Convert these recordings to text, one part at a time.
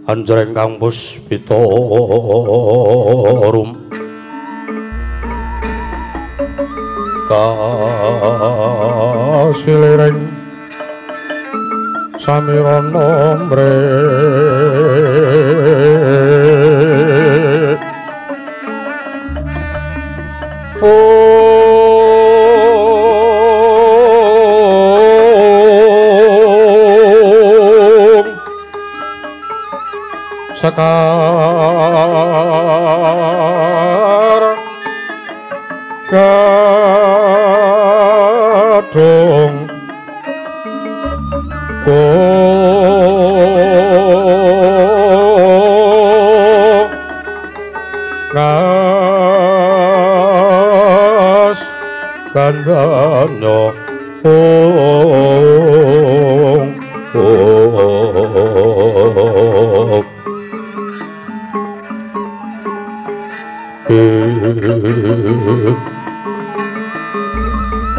Anjreng kang puspita rum Kasiliring samirana mre Om Sekar Gadung Nas Gandana Ong Ong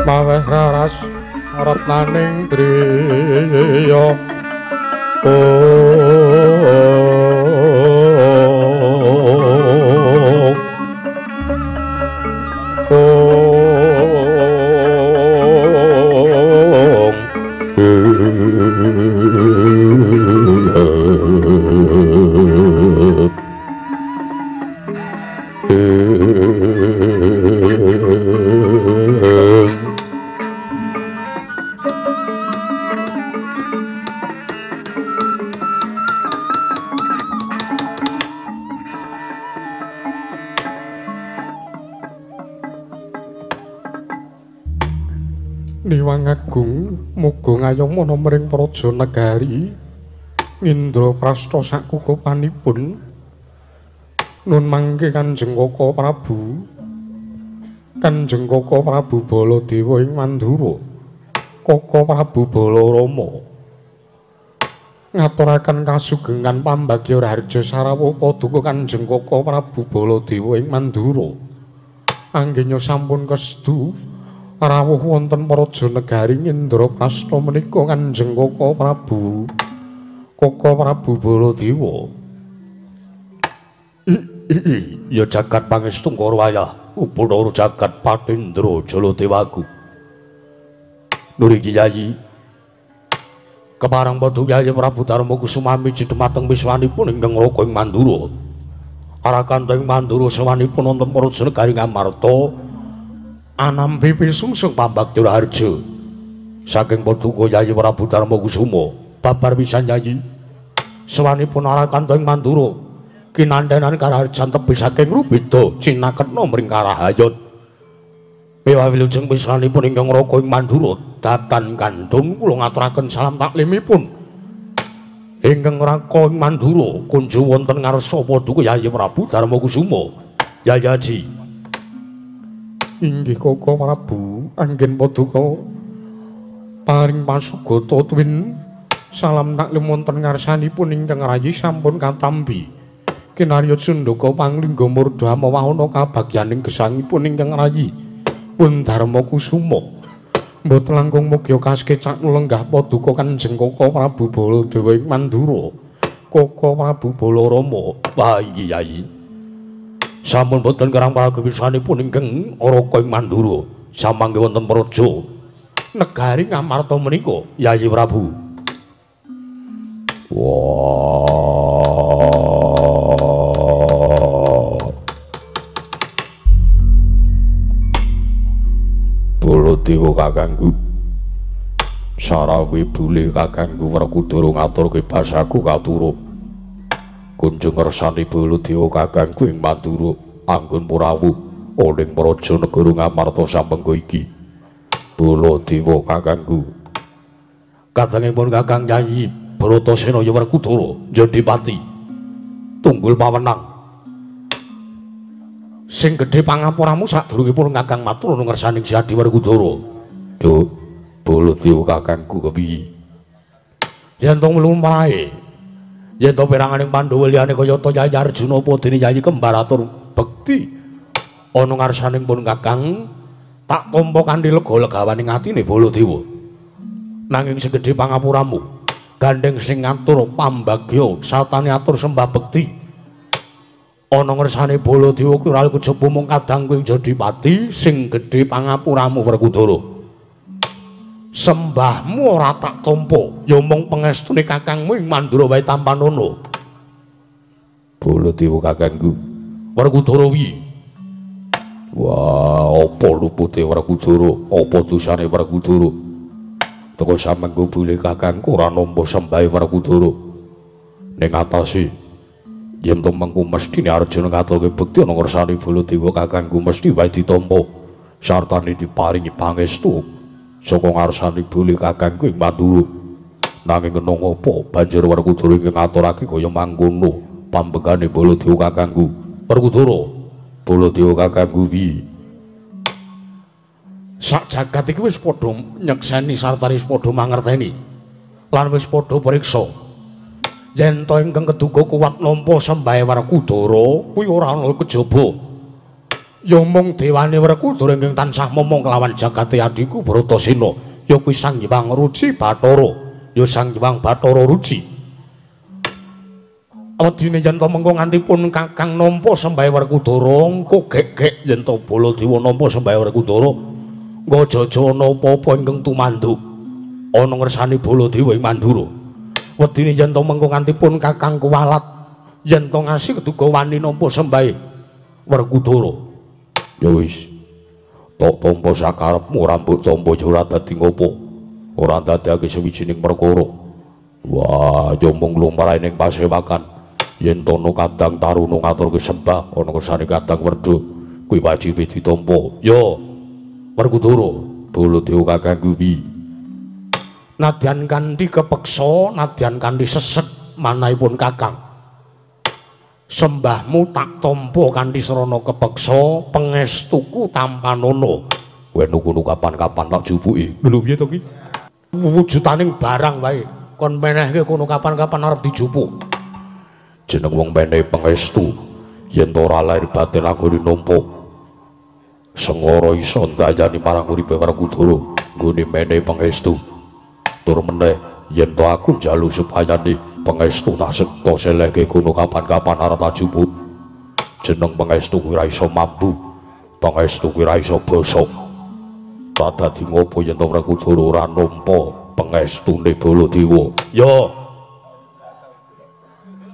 Maweh raras ratnaning driya Ong Ong Niwang Agung muga ngayomana mring praja negari Indraprasta sakukupanipun nun mangke Kanjeng Kaka Prabu Kanjeng Kaka Prabu Baladewa ing Mandura Kaka Prabu Balarama ngaturaken kasugengan pambagya raharja sarawuh paduka Kanjeng Kaka Prabu Baladewa ing Mandura anggenya sampun kestu rawuh wonten praja negari Indraprasta menika Kanjeng Kaka Prabu Kaka Prabu Baladewa. Ya jagat pangestu karo ayah Upacara jagat Patindra Jaladewaku. Nuriki Yayi kepareng padha Yayi Prabu Darma Kusuma miji dhumateng wiswanipun ingkang raka ing Mandura. Arakanta ing Mandura sawanipun wonten praja negari Ngamarta anampi pisungsung pambakti raharja saking paduka Yayi Prabu Darma Kusuma babar pisan Yayi sawanipun arakanta ing Mandura kinantenan karaharjan tebih saking Rubeda cinaketna mring Karahayon mewah wilujeng pisanipun ingkang raka ing Mandura datan kandhung kula ngaturaken salam taklimipun ingkang raka ing Mandura kunjung wonten ngarsa paduka Yayi Prabu Darma Kusuma. Yayi Aji. Inggih Kaka Prabu, anggen paduka paring pasugata tuwin salam taklim wonten ngarsanipun ingkang rayi sampun katampi. Kinarya cundaka panglingga murda mawana kabagyaning gesangipun ingkang rayi pun Darma Kusuma. Mboten langkung mugia kasekecak lenggah paduka Kanjeng Kaka Prabu Baladewa ing Mandura Kaka Prabu Balarama. Wah iki Yayi sampun boten kerang paraga pisanipun ingkang raka ing Mandura samangke wonten praja negari Ngamarta menika Yayi Prabu. Wah Baladewa kakangku sarawi bule kakangku Werkudara ngaturke basaku katuruk kunjung ngersani Baladewa kakangku ing Mandura anggon purawuh ning praja negara Ngamarta sampengga iki. Baladewa kakangku kadangipun Kakang Yayi Bratasena ya Werkudara Jodipati tunggul pawenang sing gedhe pangapuramu sadurungipun Kakang matur ngersaning Adi Werkudara. Yo Baladewa kakangku kepiye yen to lumrahe yen to peranganing Pandhawa liyane kayata Yayi Arjuna apa dene Yayi Kembar atur bekti ana ngarsaning pun Kakang tak tampa kanthi lega legawaning atine Baladewa. Nanging sing gedhe pangapuramu Gandeng sing ngatur pambagya sartane atur sembah bekti. Ana ngersane Baladewa kuwi ora kejaba mung kadangku ing Jodipati sing gedhe pangapuramu Werkudara. Sembahmu ora tak tampa, ya mung pangestune kakangmu ing Mandura wae tampanana. Baladewa kakangku, Werkudara wi. Wah, apa lupute Werkudara? Apa dosane Werkudara? Teko samengko bule kakangku ora nampa sembahe Werkudara. Ning atase yen to mengko mesthine Arjuna ngaturke bekti ana ngersane Baladewa kakangku mesti wae ditampa sartane diparingi pangestu saka ngarsane bule kakangku ing Mandura. Nanging kena ngapa banjur Werkudara ingkang ngaturake kaya mangkono pambekane Baladewa kakangku. Werkudara, Baladewa kakangku wi. Sak jagat iki wis padha nyekseni sartane wis padha mangerteni lan wis padha priksa. Yen to ingkang keduga kuwat nampa sembahe Werkudara kuwi ora ana kejaba. Ya mung dewane Werkudara ingkang tansah momong kelawan jagate adhiku Bratasena, ya kuwi Sang Hyang Ruci Bathara, ya Sang Hyang Bathara Ruci. Wedine yen to mengko nganti pun kakang nampa sembahe Werkudara, engko gek-gek yen to Baladewa nampa sembahe Werkudara, engko aja-aja ana apa-apa ingkang tumanduk ana ngersane Baladewa ing Mandura. Wedine yen to mengko nganti pun kakang kuwalat yen to ngasih keduga wani nampa sembahe Werkudara. Ya wis, tok tampa sakarepmu ora mbok tampa ya ora dadi ngopo, ora dadekake sawijining perkara. Wah, ya mung lumrahe ning pasewakan yen to ana kadang taruna ngaturke sembah ana kersane kadang werda kuwi wajibe ditampa. Ya Werkudara, Baladewa kakangku wi. Nadyan kanthi kepeksa, nadyan kanthi sesek manahipun kakang. Sembahmu tak tampa kanthi srana kepeksa, pangestuku tampanana. Kowe nuku kapan-kapan tak jupuki. Lho piye to ki? Wujudaning barang wae kon menehke kono kapan-kapan arep dijupuk. Jeneng wong menehi pangestu yen to ora lair batin anggone nampa. Sengara iso ndayani marang uripe Werkudara nggone menehi pangestu. Tur meneh yen to aku njaluk supayane pangestu tak sekta selehke kono kapan-kapan arep tak jupuk. Jeneng pangestu kuwi ora iso mambu, pangestu kuwi ora iso bosok. Tak dadi ngopo yen to Werkudara ora nampa pangestune Baladewa. Ya,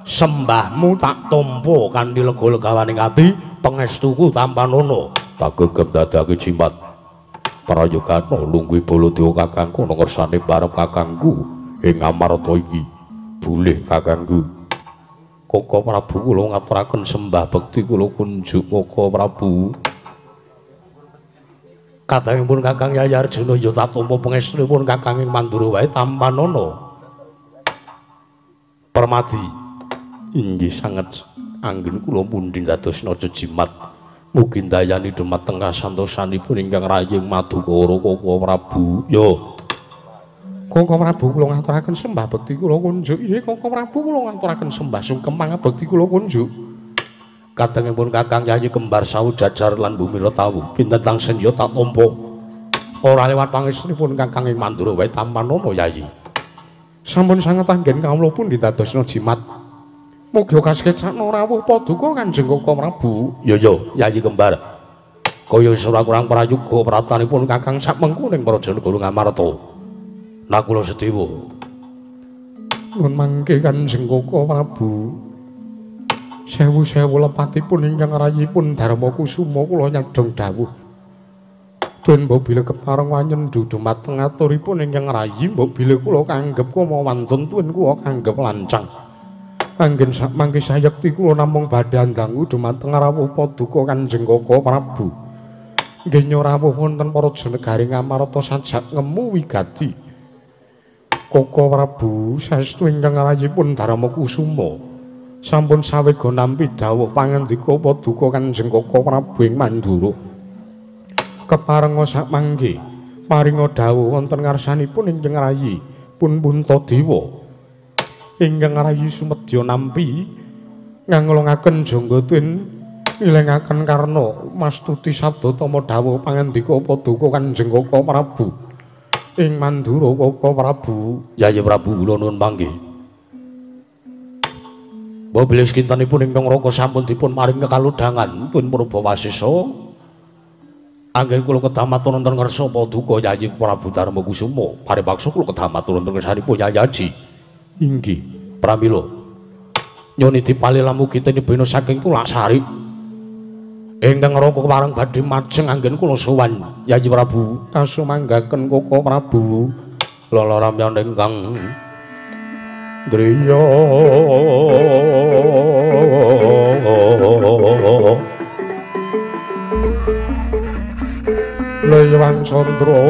sembahmu tak tampa kanthi lega-legawaning ati, pangestuku tampanana. Tak gegem dadake jimat. Prayogana lungguhe Baladewa kakangku ana ngersane barep kakangku ing Amarta iki. Bulih kakangku. Koko Prabu kula ngaturaken sembah bekti kula kunjuk Koko Prabu. Kadangipun Kakang Yayi Arjuna ya tak tampa pangestunipun kakang ing Mandura wae tampanana. Permadi inggih sanget anggen kula pundi dados naja jimat. Mugi ndayani dumateng kasantosanipun ingkang raying Madukara Koko Prabu. Ya. Koko Prabu kula ngaturaken sembah bekti kula kunjuk. Inggih Koko Prabu kula ngaturaken sembah sungkem pangabekti kula kunjuk. Kadangipun Kakang Yayi kembar sawu jajar lan bumi retawu pinten tangsen ya tak tampa. Ora lewat pangestunipun Kakang ing Mandura wae tampanana Yayi. Sampun sanget anggen kawula pundi dadosna jimat. Mugi kaseketsakna rawuh paduka Kanjeng Koko Prabu. Ya ya Yayi kembar. Kaya ora kurang prayoga pratanipun Kakang sakmengku ning Praja Negara Ngamarta. Nakula Sedewa. Nuwun mangke Kanjeng Koko Prabu. Sewu-sewu lepatipun ingkang rayipun Darma Kusuma kula nyadhong dawuh. Dun mbok bilih kepareng wanyendu dumateng aturipun ingkang rayi, mbok bilih kula kanggep kama wantun tuwin kula kanggep lancang. Anggen sakmangke sayekti kula namung badhe andangu dumateng rawuh paduka Kanjeng Koko Prabu. Nggih rawuh wonten Praja Negari Ngamarta sajak ngemu wigati. Koko Prabu saestu ingkang rayipun Darma Kusuma sampun sawega nampi dawuh pangandika paduka Kanjeng Koko Prabu ing Mandura. Keparenga sakmangke paringa dawuh wonten ngarsanipun ingkang rayi pun Puntadewa. Ingkang rayi sumedya nampi nganglongaken jangga tuwin ilengaken karna mastuti sabda tama dawuh pangandika paduka Kanjeng Koko Prabu. ing Mandura Koko Prabu. Yayi Prabu kula nuwun panggih. Mbok bilih sekintenipun ingkang Raka sampun dipun paring kekalodhangan pun Purbawasesa. Anggen kula kedah matur wonten ngarsa paduka Yayi Prabu Darmakusuma. Paripaksa kula kedah matur wonten ngarsanipun Yayi Aji. Inggih, pramila nyoni dipalih mugi tinibena saking tulak sari. Ingkang Raka kepareng badhe majeng anggen kula sowan Yayi Prabu. Kasumanggaken Koko Prabu. Lala ramyan ingkang driya lewang candra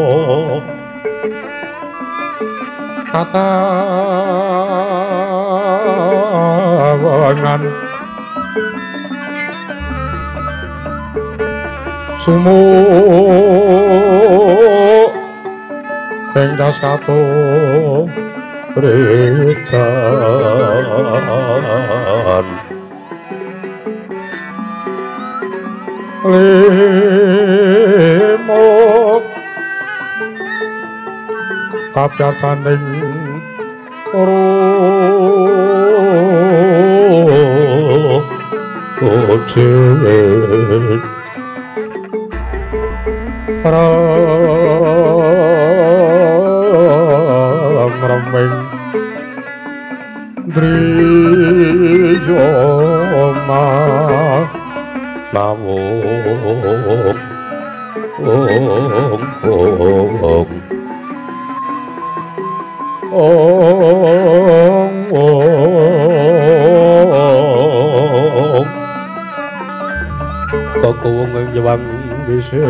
katawangan sumuk ing das kato retan limuk kapyataning rucit ramreming driya nawung ong ong ong ong kekuwung ing nyewang wisesa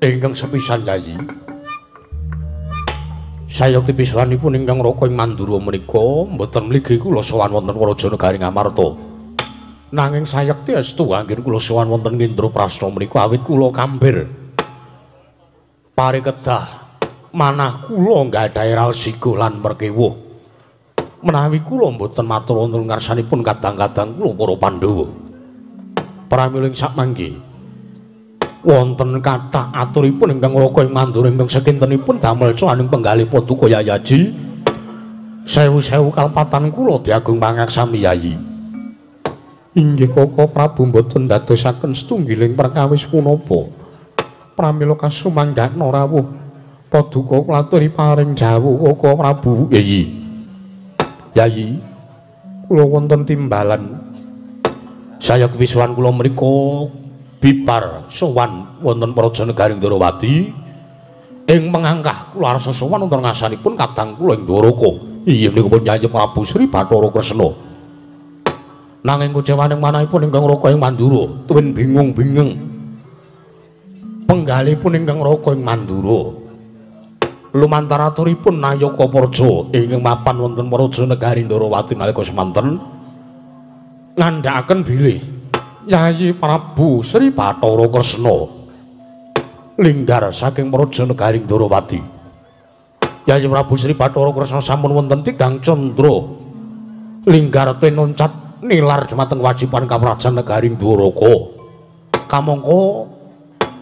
ingkang sepisan Yayi. Sayekti piswanipun ingkang Raka ing Mandura menika mboten mligi kula sowan wonten Praja Negari Ngamarta. Nanging sayekti estu anggen kula sowan wonten Indraprasta menika awit kula kambir parikedah manah kula nggadahi raos sigo lan merkewuh. Menawi kula mboten matur wonten ngarsanipun kadang-kadang kula para Pandhawa. Pramila ing sakmangke wonten kathah aturipun ingkang Raka ing Mandura ingkang sakintenipun damel cuaning penggalih paduka Yayi Aji. Sewu-sewu kalpatan kula diagung pangaksami Yayi. Inggih Koko Prabu mboten ndadosaken setunggiling perkawis punapa. Pramila kasumanggakna rawuh paduka kula aturi paring jawuh Koko Prabu. Yayi. Yayi, kula wonten timbalan. Sayekti pisuwan kula mriku bibar sowan wonten Praja Negari Ndrawati ing mengangkah kula arsa sowan wonten ngasanipun kadang kula ing Dwaraka. Inggih menika pun Yayi Prabu Sri Bathara Kresna. Nanging kucewaning manahipun ingkang Raka ing Mandura tuwin bingung-bingung. Penggalihipun ingkang Raka ing Mandura lumantar aturipun Nayaka Praja ingkang mapan wonten Praja Negari Ndrawati nalika semanten ngandhakaken bilih Yayi Prabu Sri Bathara Kresna linggar saking Praja Negari Ndrawati. Yayi Prabu Sri Bathara Kresna sampun wonten tigang candra linggar tinuncat nilar dumateng kewajiban kaprajan negari Dwaraka. Kamangka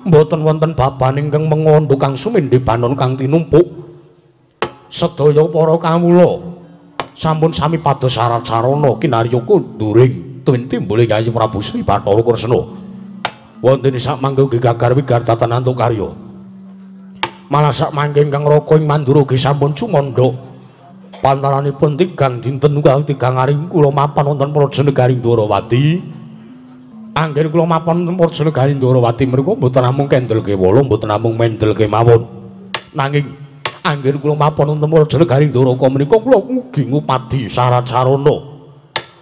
mboten wonten baban ingkang mengondo kang sumindhi banon kang tinumpuk. Sedaya para kawula sampun sami pados syarat sarana kinarya kunduring tuwin timbule Yayi Prabu Sri Bathara Kresna. Wonten sak mangke ugi gagar wigar tatanan karya. Malah sak mangke ingkang Raka ing Mandura ugi sampun sumandha. Pantaranipun tigang dinten utawi tigang ari kula mapan wonten Praja Negari Ndrawati. Anggen kula mapan wonten Praja Negari Ndrawati mriku mboten namung kendel kewala, mboten namung mendel kemawon. Nanging anggen kula mapan wonten Praja Negari Dwaraka menika kula ugi ngupadi syarat sarana.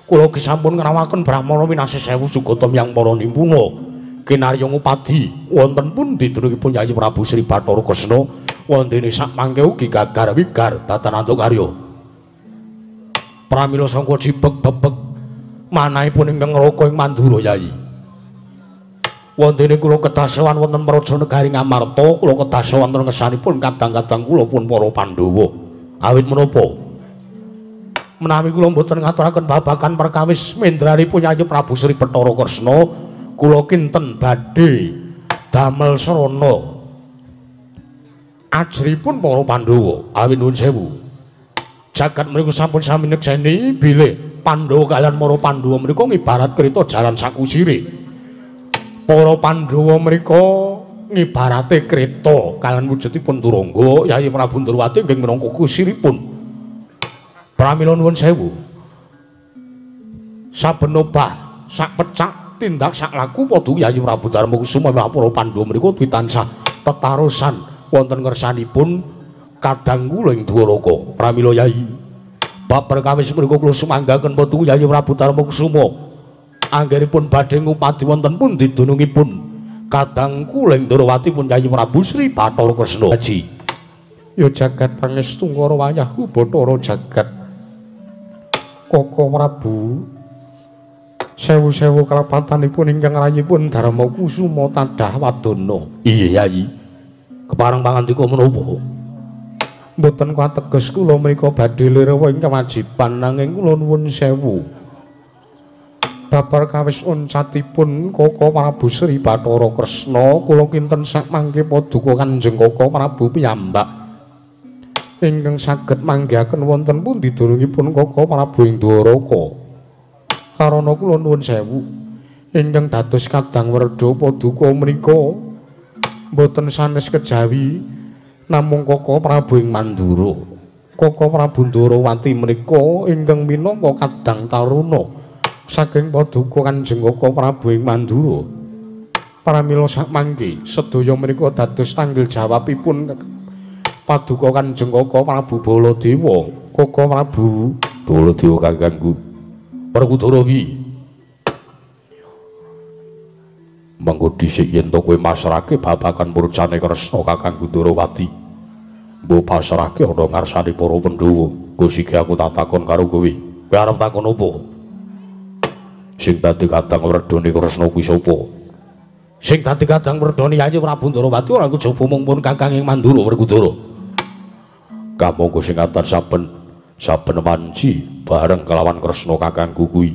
Kula ugi sampun ngrawaken brahmana winasih sewu sugata miyang para nimpuna. Kinarya ngupadi wonten pundi dunungipun Yayi Prabu Sri Bathara Kresna wontene sak mangke ugi gagar wigar datan antuk karya. Pramila sangka cibek bebek manahipun ingkang Raka ing Mandura Yayi. Wontene kula kedah sowan wonten Praja Negari Ngamarta, kula kedah sowan wonten ngersanipun kadang-kadang kula pun para Pandhawa. Awit menapa? Menawi kula mboten ngaturaken babagan perkawis mendranipun Yayi Prabu Sri Bathara Kresna, kula kinten badhe damel srana ajripun para Pandhawa. Awit nuwun sewu. Jagat mriku sampun sami nekseni bilih Pandhawa kaliyan para Pandhawa mriku ngibarat kreta jaran sakusire. Para Pandhawa mriku ngibarate kreta kaliyan wujudipun Turangga, Yayi Prabu Ndorowati nggih minangka kusiripun. Pramila nuwun sewu. Saben obah, sak pecak, tindak sak laku padha Yayi Prabu Darmakusuma para Pandhawa mriku tansah tetarusan wonten ngersanipun kadang kula ing Dwaraka. Pramila Yayi, bab perkawis mriku kula sumanggaken padha Yayi Prabu Darmakusuma. Anggenipun badhe ngupadi wonten pundi dunungipun kadang kula ing Ndorowati pun Yayi Prabu Sri Bathara Kresna. Haji ya jagat pangestu ngara wayahku Bathara jagat. Koko Prabu sewu-sewu kalapatanipun ingkang rayipun Darmakusuma tadah wadana. Iya Yayi, kepareng pangandika menapa? Mboten kateges kula menika badhe lirewa ing kewajiban, nanging kula nuwun sewu. Babar kawis oncatipun Koko Prabu Sri Bathara Kresna, kula kinten sakmangke paduka Kanjeng Koko Prabu piyambak ingkang saged manggihaken wonten pundi dunungipun Koko Prabu ing Dwaraka. Karana kula nuwun sewu ingkang dados kadang werda paduka menika mboten sanes kejawi namung Koko Prabu ing Mandura. Koko Prabu Ndorowati menika ingkang minangka kadang taruna saking paduka Kanjeng Koko Prabu ing Mandura. Pramila sakmangke sedaya menika dados tanggel jawabipun paduka Kanjeng Koko Prabu Baladewa. Koko Prabu Baladewa kakangku Werkudara wi mengko dhisik yen to kowe masrahke babagan purcane Kresna kakangku Ndorowati, mbok pasrahke ana ngarsane para Pandhawa. Gusti aku tak takon karo kowe, kowe arep takon apa? Sing dadi kadang werdane Kresna kuwi sapa? Sing dadi kadang werdane Yayi Prabu Ndorowati ora kejaba mung pun kakang ing Mandura Werkudara. Kamangka sing atan saben saben wanci bareng kelawan Kresna kakangku kuwi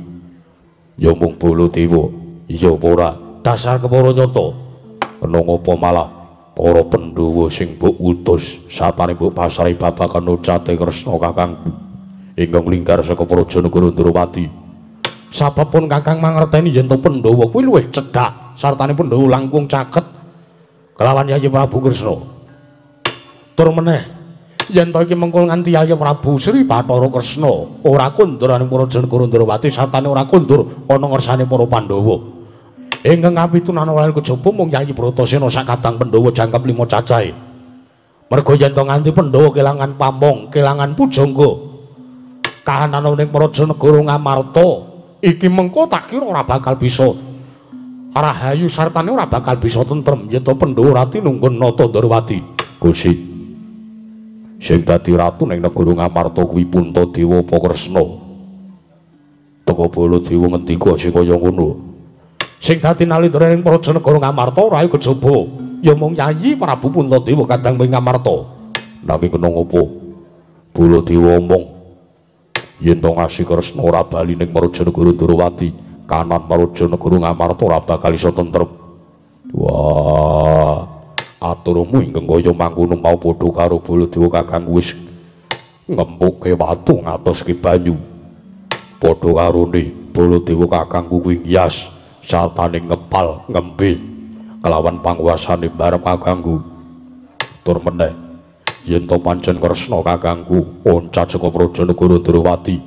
ya mung Baladewa. Iya apa ora? Dasar kepara nyata. Kena ngapa malah para Pandhawa sing mbok utus satane mbok pasrahi babagan ucate Kresna kakangku ingkang linggar saka Praja Negara Ndorowati. Sabab pun kakang mangerteni yen to Pandhawa kuwi luwih cedhak sartane Pandhawa langkung caket kelawan Yayi Prabu Kresna. Tur meneh yen to iki mengko nganti Yayi Prabu Sri Bathara Kresna ora kondur ning Praja Negara Ndorowati sartane ora kondur ana ngersane para Pandhawa. Ingkang kapitunan ora kejaba mung Yayi Bratasena sak kadang Pandhawa jangkep 5 cacahe. Merga yen to nganti Pandhawa kelangan pamong, kelangan pujangga, kahanan ning Praja Negara Ngamarta iki mengko tak kira ora bakal bisa rahayu sartane ora bakal bisa tentrem yen to Pandhawa ora tinunggun Nata Ndorowati. Gusti, sing dadi ratu ning negara Ngamarta kuwi Puntadewa apa Kresna? Teka Baladewa ngendika sing kaya ngono. Sing dadi nalindra ning Praja Negara Ngamarta ora kejaba ya mung Yayi Prabu Puntadewa kadang ing Ngamarta. Nanging kena ngopo Baladewa omong yen to ngasih Kresna ora bali ning Praja Negara Ndorowati, kanan Praja Negara Ngamarta ora bakal iso tentrem. Wah, aturmu ingkang kaya mangkono mau padha karo Baladewa kakangku wis ngempuke watu ngatoske banyu. Padha karone Baladewa kakangku kuwi ngiyas sartane ngepal ngembe kelawan panguasane barep kakangku. Tur meneh yen to pancen Kresna kakangku oncat saka Praja Negara Ndorowati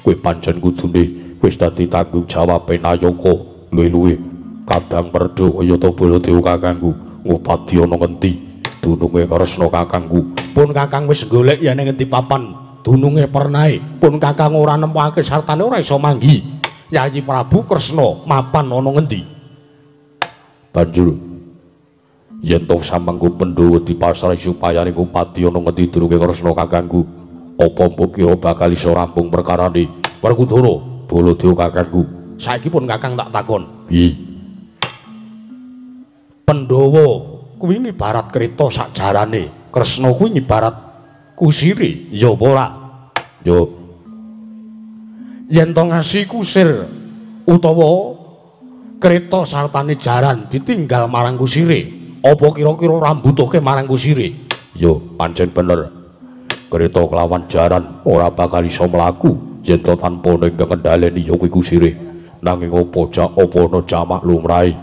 kuwi pancen kudune wis dadi tanggung jawabe nayaka luwih-luwih kadang werda kaya to Baladewa kakangku ngupadi ana ngendi dununge Kresna kakangku. Pun kakang wis golek yen ing ngendi papan dununge pernahe, pun kakang ora nemokake sartane ora iso manggi Yayi Prabu Kresna mapan ana ngendi. Banjur yen to samangku Pandhawa dipasrahi supaya ngupadi ana ngendi dununge Kresna kakangku, apa mbok kira bakal iso rampung perkarane? Werkudara, Baladewa kakangku, saiki pun kakang tak takon. Piye? Pandhawa kuwi ngibarat kreta sak jarane, Kresna kuwi ngibarat kusire, ya apa ora? Yo. Yen to ngasi kusir utawa kreta sartane jaran ditinggal marang kusire, apa kira-kira ora mbutuhke marang kusire? Yo, pancen bener. Kreta kelawan jaran ora bakal iso mlaku yen to tanpa ana ingkang ngendhaleni ya kuwi kusire. Nanging apa apa ana jamak lumrahe?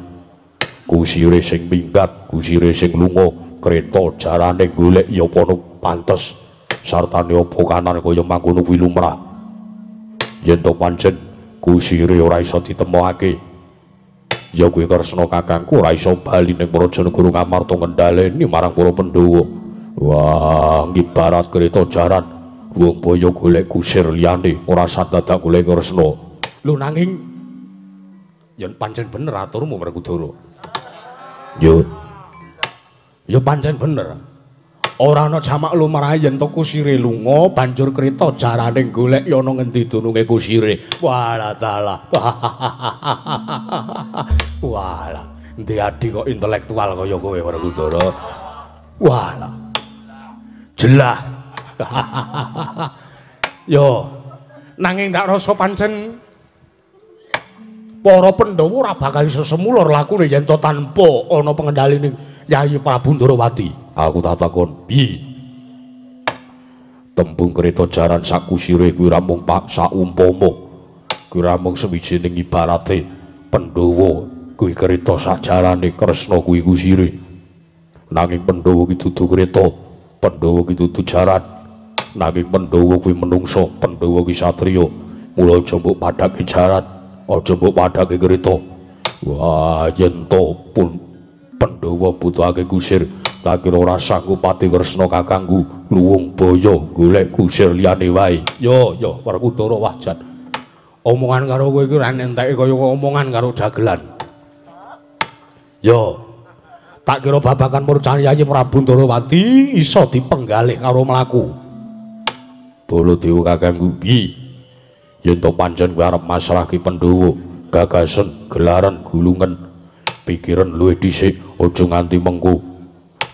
Kusire sing minggat, kusire sing lunga, kreta jarane golek ya apa pantes sartane apa kanan kaya mangkono kuwi lumrah. Yen to pancen kusire ora iso ditemokake, ya kuwi Kresna kakangku ora iso bali ning Praja Negara Ngamarta ngendhaleni marang para Pandhawa. Wah, ngibarat kreta jaran wong boyo golek kusir liyane ora sadadak golek Kresna. Lho nanging yen pancen bener aturmu Werkudara. Yo. Ya pancen bener. Ora ana jamak lumrahe yen to kusire lunga banjur kreta jarane golek ya ana ngendi dununge kusire. Walah dalah. Walah, endi adi kok intelektual kaya kowe Werkudara. Walah. Jelah. Yo. Nanging tak rasa pancen para Pandhawa ora bakal iso semulur lakune yen to tanpa ana pengendhaline Yayi Prabu Ndorowati. Aku tak takon, piye? Tembung kreta jaran sakusire kuwi ra mung pak saumpama. Kuwi ra mung sawijining ibarate Pandhawa kuwi kreta sajarane, Kresna kuwi kusire. Nanging Pandhawa kuwi dudu kreta, Pandhawa kuwi dudu jaran. Nanging Pandhawa kuwi menungsa, Pandhawa kuwi satriya. Mula aja mbok padhake jaran, aja mbok padhake kreta. Wah, yen to pun Pandhawa butuhake kusir, tak kira ora sanggup pati Kresna kakangku luwung boyo golek kusir liyane wae. Yo yo Werkudara wah jan. Omongan karo kowe iki ora enteke kaya omongan karo dagelan. Yo. Tak kira babagan murcane Yayi Prabu Ndorowati iso dipenggalih karo mlaku. Baladewa kakangku piye? Yen to pancen kowe arep masrahke Pandhawa, gagasen, gelaran, gulungan, pikiran luwih dhisik, aja nganti mengko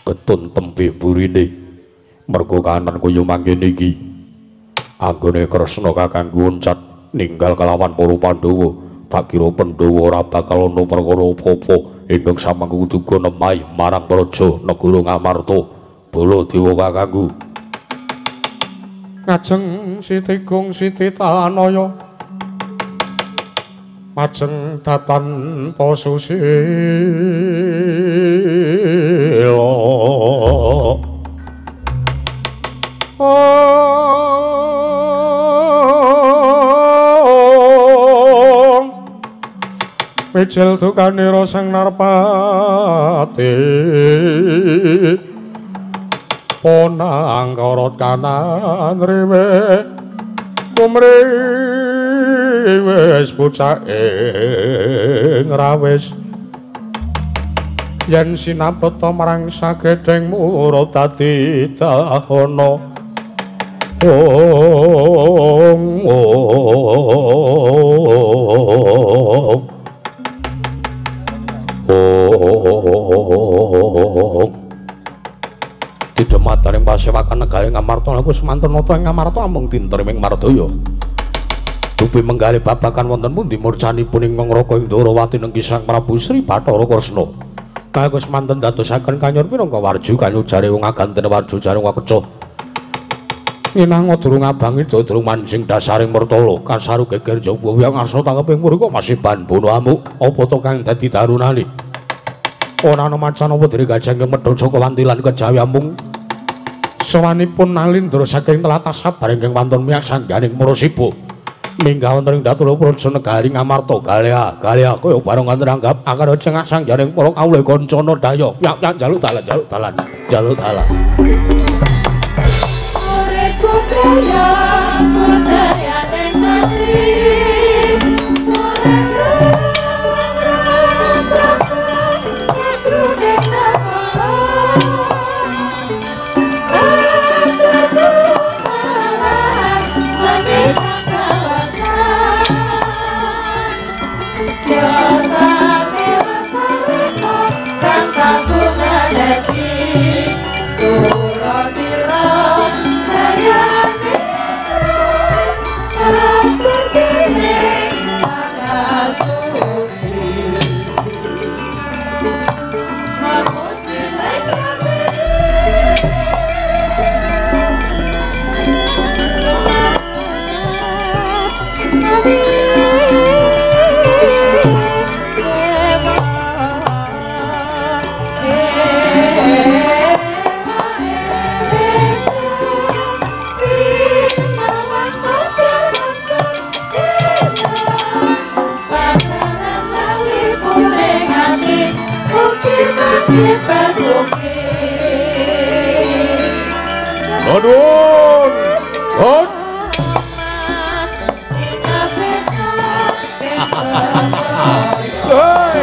ketun tembe burine. Mergo kahanan kaya mangkene iki. Anggone Kresna kakangku oncat ninggal kelawan para Pandhawa, tak kira Pandhawa ora bakal ana perkara apa-apa ingkang samangku duga nemahi marang praja negara Ngamarta. Baladewa kakangku. Ngajeng Siti Gung Siti Tanaya majeng datan posusila. Mijil dukanira sang narpati ponang karot kanan riwe kumriwis bocah ing rawis yen sinapeta marang sagedheng murut dadi dahana. Ong ong ong Didemadaring pasewakan negari Ngamarta laku semanten nata ing Ngamarta amung dinten ing Mardaya. Dupi menggalih babagan wonten pundi murcanipun ingkang Raka ing Ndorowati nengki Sang Prabu Sri Bathara Kresna. Nalika semanten dadosaken kanyor minangka warju kanyujare wong aganten warju jare wong kecoh. Nginang durung abangi durung manjing dasaring mertala kasaru geger jaba wiyang ngarsa tangkeping mriko masih ban bono amuk apa to kang dadi darunane. Ora ana macan apa diri gajah ingkang medha Jaka wantilan kejawi amung sawanipun nalindra saking tlatah sabar ingkang wonten miyak sangganing Murasiba. Minggah wonten ing Datula Praja Negari Ngamarta galea galea kaya bareng wonten anggap akar cengak sangganing para kawula kancana daya yak yak jaluk dalan jaluk dalan jaluk dalan. Urip budaya budayaning ati Nuwun. Hon. Hoi.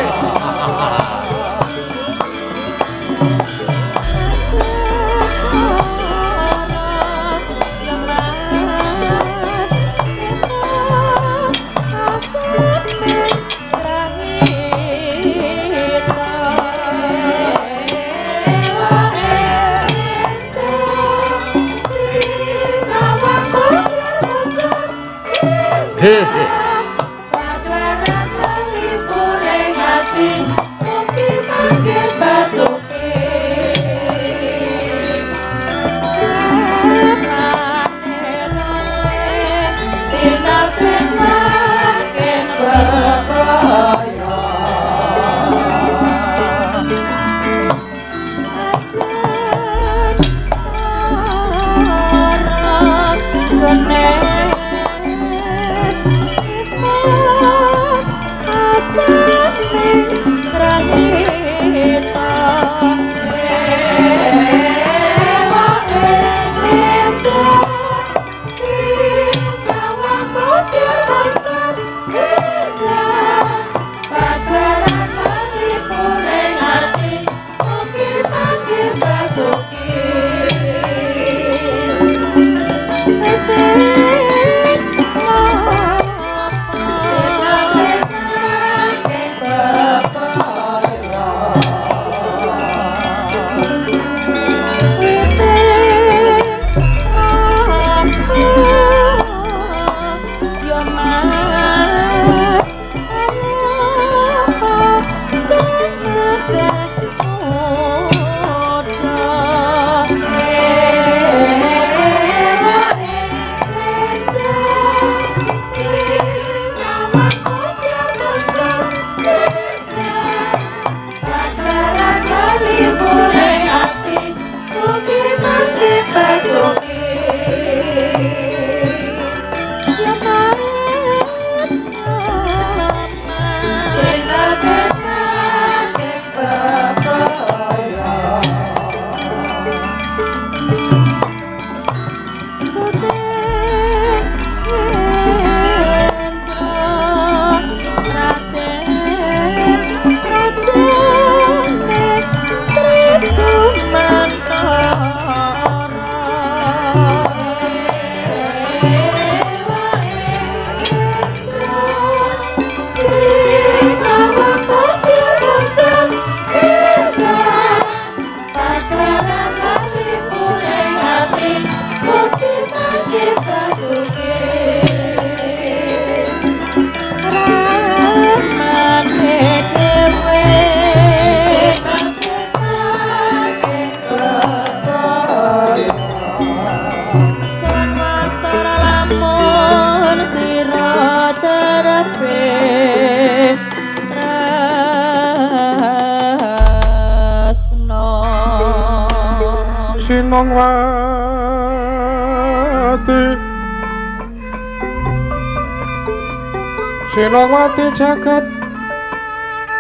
Sinongwati jagat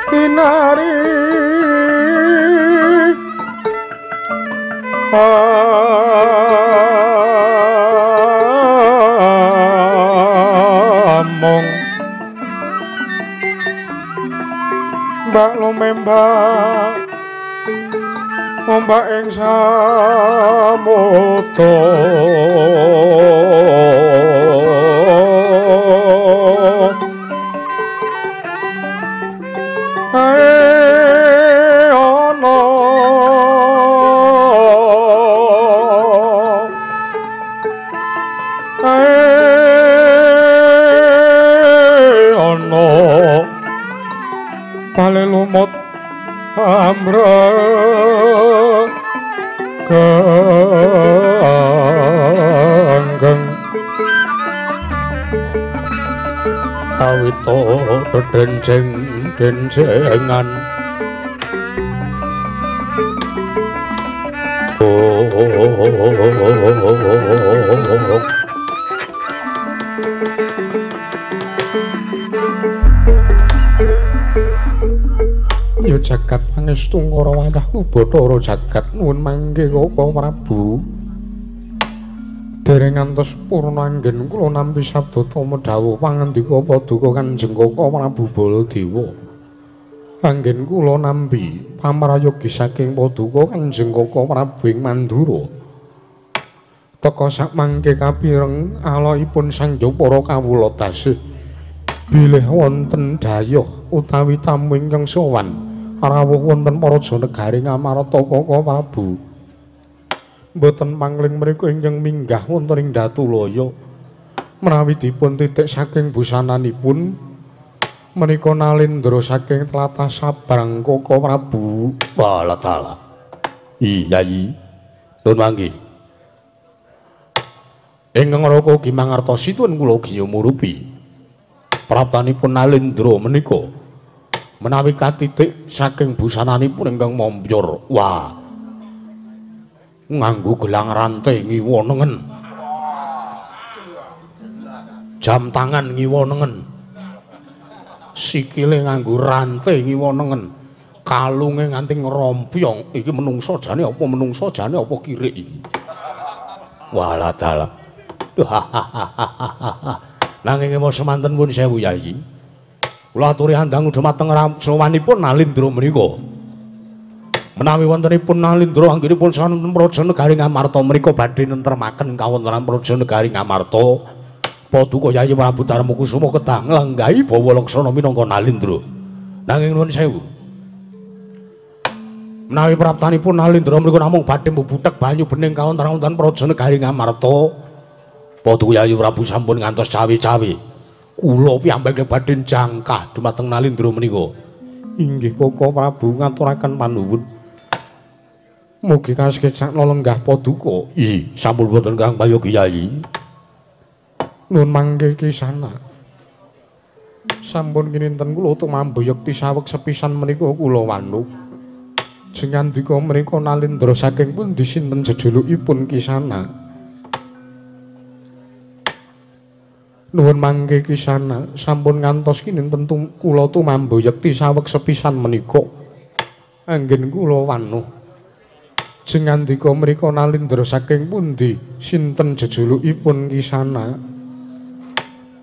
kinari among mbak lumembak ombak ing samudra. Ae ana Ganggeng awito dedenceng dencengan. Ya jagat pangestu ngara wayah Bathara jagat nuwun mangke Kaka Prabu. Dereng ngantos purna anggen kula nampi sabda tama dawuh pangandika paduka Kanjeng Kaka Prabu Baladewa. Anggen kula nampi pamrayogi saking paduka Kanjeng Kaka Prabu ing Mandura. Teka sakmangke kapireng alokipun sangya para kawula dasih bilih wonten dhayoh utawi tamu ingkang sowan rawuh wonten paraja negari Ngamarta Kaka Prabu. Mboten pangling mriku ingkang minggah wonten ing Datulaya. Menawi dipun titik saking busananipun menika Nalendra saking tlatah Sabrang Kaka Prabu. Walah dalah. Iya Yayi. Nuwun mangke. Ingkang raka ugi mangertosi tuwin kula ugi murupi. Praptanipun Nalendra menika menawi katitik saking busananipun ingkang mompyor. Wah. Nganggo gelang rantai ngiwa nengen. Jam tangan ngiwa nengen. Sikile nganggo rantai ngiwa nengen. Kalunge nganti ngrompyong. Iki menungso jane apa menungso jane apa kirik iki. Walah dalah. Nanging emo semanten pun sewu Yayi. Kula aturi andang dhumateng sowanipun Nalendra menika. Menawi wontenipun Nalendra anggenipun sonten praja negari Ngamarta menika badhe nentremaken kawontenan praja negari Ngamarta. Paduka Yayi Prabu Darmakusuma kedah nglanggahi bawa laksana minangka Nalendra. Nanging nuwun sewu. Menawi praptanipun Nalendra menika namung badhe mbubuthek banyu bening kawontenan wonten praja negari Ngamarta. Paduka Yayi Prabu sampun ngantos cawe-cawe. Kula piyambak badhe jangkah dumateng Nalendra menika. Inggih Kaka Prabu ngaturaken panuwun. Mugi kasekecakna lenggah paduka. Ih, sampun wonten Kang Prayogi Yayi. Nuwun mangke kisana. Sampun kininten kula tumambayekti saweg sepisan menika kula wanuk. Jengandika menika Nalendra saking pundi sinten jejulukipun kisana? Nuwun mangke kisana, sampun ngantos kininten kula tumambayekti saweg sepisan menika. Anggen kula wanuh. Jengandika mrika Nalendra saking pundi sinten jejulukipun kisana?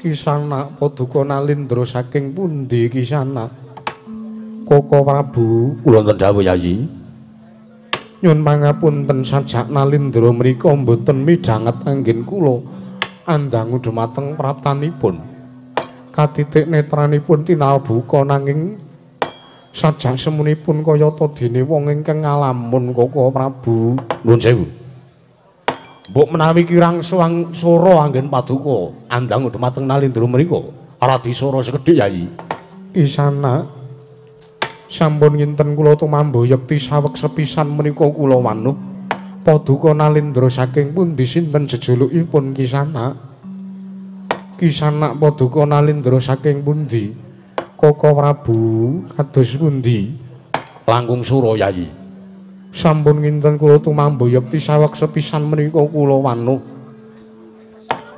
Kisana paduka Nalendra saking pundi kisana? Kaka Prabu, kula wonten dawuh Yayi. Nyuwun pangapunten sajak Nalendra mrika mboten midhanget anggen kula andangu dhumateng praptanipun. Katitik netranipun tinalbuka nanging sajak semunipun kayata dene wong ingkang ngalamun Kaka Prabu. Nuwun sewu. Mbok menawi kirang suwang sora anggen paduka andangu dhumateng Nalendra menika radi sora sekedhik Yayi. Kisana sampun nginten kula tumambayekti saweg sepisan menika kula wanuh. Paduka Nalendra saking pundi sinten jejulukipun kisana? Kisana paduka Nalendra saking pundi? Kaka Prabu kados pundi? Langkung sura Yayi. Sampun nginten kula tumambayekti saweg sepisan menika kula wanuh.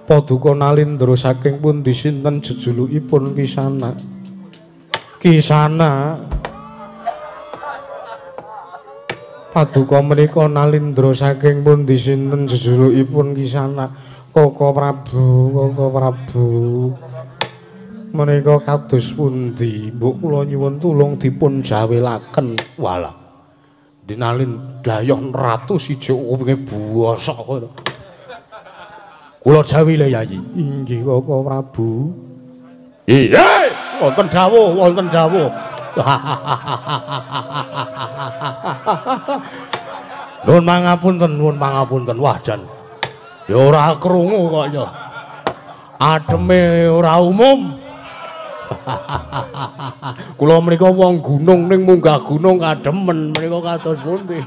Paduka Nalendra saking pundi sinten jejulukipun kisana? Kisana paduka menika Nalendra saking pundi sinten jejulukipun kisana? Kaka Prabu, Kaka Prabu. Menika kados pundi? Mbok kula nyuwun tulung dipun jawelaken. Walah. Dinalin dayoh ratu siji kupinge bosok kono. Kula jawile Yayi. Inggih Kaka Prabu. Iya, wonten dawuh, wonten dawuh. Nuwun pangapunten, nuwun pangapunten. Wah jan. Ya ora krungu kok ya. Ademe ora umum. Kula menika wong gunung ning munggah gunung kademen menika kados pundi.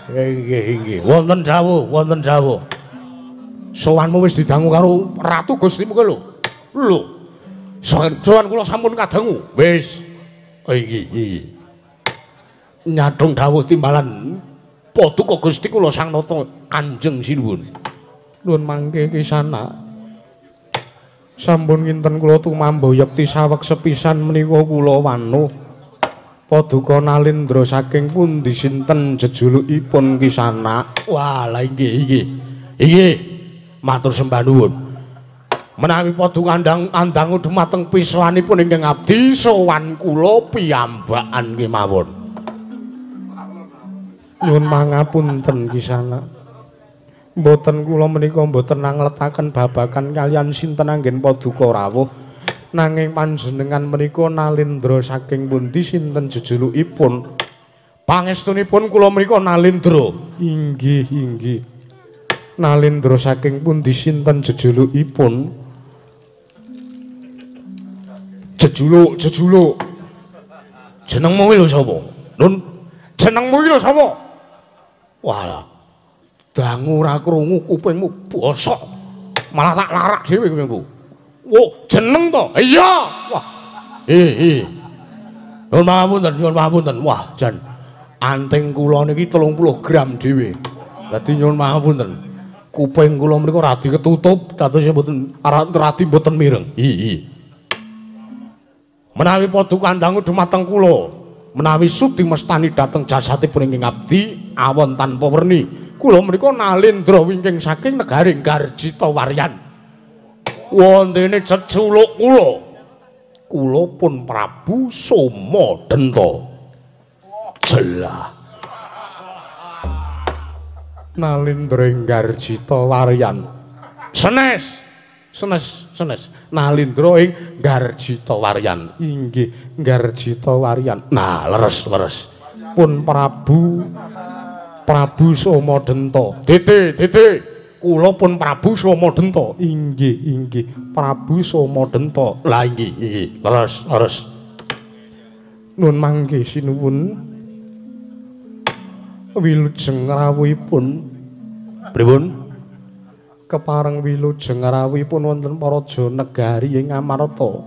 Inggih, inggih. Wonten dawuh, wonten dawuh. Sowanmu wis didangu karo Ratu Gustimu kuwi lho. Lho. Sowan kula sampun kadangu. Wis. Inggih, inggih. Nyadong dawuh timbalan paduka Gusti kula Sang Nata Kanjeng Sinuwun. Nuwun mangke kisana. Sampun nginten kula tumamba yekti saweg sepisan menika kula wanuh. Paduka Nalindra saking pundi sinten jejulukipun kisana? Wah, lah inggih, inggih. Inggih. Matur sembah nuwun. Menawi paduka andangu dumateng piswanipun ingkang abdi sowan kula piyambakan kemawon. Nyuwun mangapunten kisana. Mboten kula menika mboten angletaken babagan kaliyan sinten anggen paduka rawuh. Nanging panjenengan menika Nalindra saking pundi sinten jejulukipun? Pangestunipun kula menika Nalindra. Inggih, inggih. Nalindra saking pundi sinten jejulukipun? Jejuluk, jejuluk. Jenengmu kuwi lho sapa? Nun, jenengmu iki lho sapa? Walah. Dangu ora krungu kupingmu bosok. Malah tak larak dhewe kupingku. Wo, jeneng to? Iya. Wah. Nyuwun pangapunten, nyuwun pangapunten. Wah, jan anting kula niki 30 gram dhewe. Dadi nyuwun pangapunten. Kuping kula menika radi ketutup, dados mboten radi mboten mireng. Hi. Menawi paduka andangu dumateng kula, menawi sudi mestani dhateng jasadipun ingkang abdi awon tanpa werni. Kula menika Nalindra wingking saking negaring Garjita Waryan. Wontene jeculuk kula. Kula pun Prabu Soma Denta. Jelah. Nalindra ing Garjita Waryan. Senes. Senes, senes. Nalindra ing Garjita Waryan. Inggih, Garjita Waryan. Nah, leres, leres. Pun Prabu Soma Denta. Dede, dede. Kula pun Prabu Soma Denta. Inggih, inggih. Prabu Soma Denta. Lah inggih, inggih. Leres, leres. Nun mangke sinuwun. Wilujeng rawuhipun. Pripun? Kepareng wilujeng rawuhipun wonten Paraja Negari ing Amarta.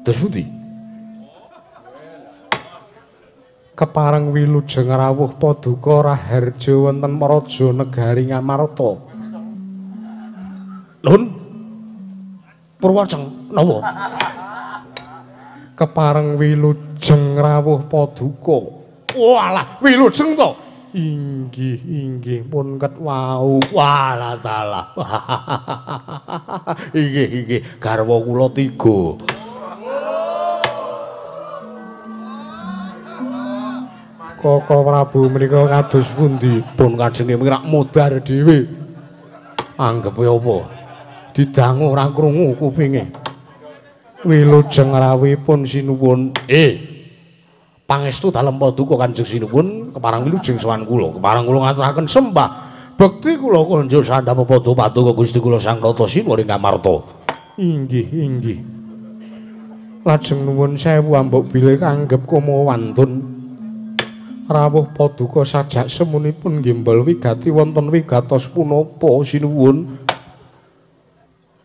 Terus pundi? Kepareng wilujeng rawuh paduka raharja wonten Paraja Negari Ngamarta. Nun Purwoceng napa? Kepareng wilujeng rawuh paduka. Walah, wilujeng to? Inggih, inggih pun ket wau. Walah dalah. Inggih, inggih garwa kula tiga. Koko Prabu menika kados pundi? Pun kajenge mirak modar dhewe. Anggepe apa? Didangu ora krungu kupinge. Wilujeng rawuhipun sinuwun. Pangestu dalem paduka Kanjeng Sinuwun kepareng wilujeng sowan kula. Kepareng kula ngaturaken sembah bekti kula konjuk sandhap padha paduka Gusti kula Sang Nata Sinuwun ing Ngamarta. Inggih, inggih. Lajeng nuwun sewu ambok bilih kanggep kumawantun. Rawuh paduka sajak semunipun nggembol wigati wonten wigatos punapa sinuwun?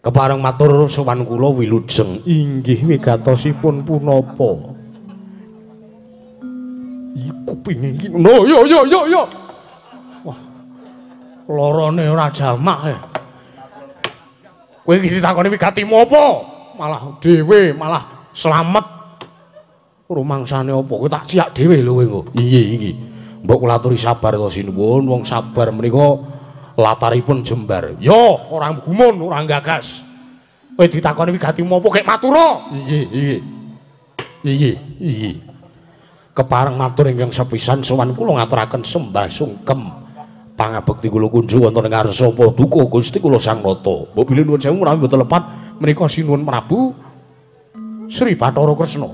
Kepareng matur sowan kula wilujeng. Inggih wigatosipun punapa? Iku kupinge iki. No yo yo yo yo. Wah. Lorone ora jamak. Kowe iki ditakoni wigatimu apa? Malah dhewe, malah slamet. Rumangsane apa? Kowe tak ciak dhewe lho kowe engko. Iya iki. Mbok kula aturi sabar to sinuwun, wong sabar menika lataripun jembar. Yo, ora gumun, ora gagas. Kowe ditakoni wigatimu apa kek matura? Iya, iya. Iya, iya. Kepareng matur ingkang sepisan sowan kula ngaturaken sembah sungkem pangabekti kula kunjuk wonten ing ngarsa paduka Gusti kula Sang Nata. Mbok bilih nuwun sewu menawi mboten lepat menika sinuwun Prabu Sri Bathara Kresna.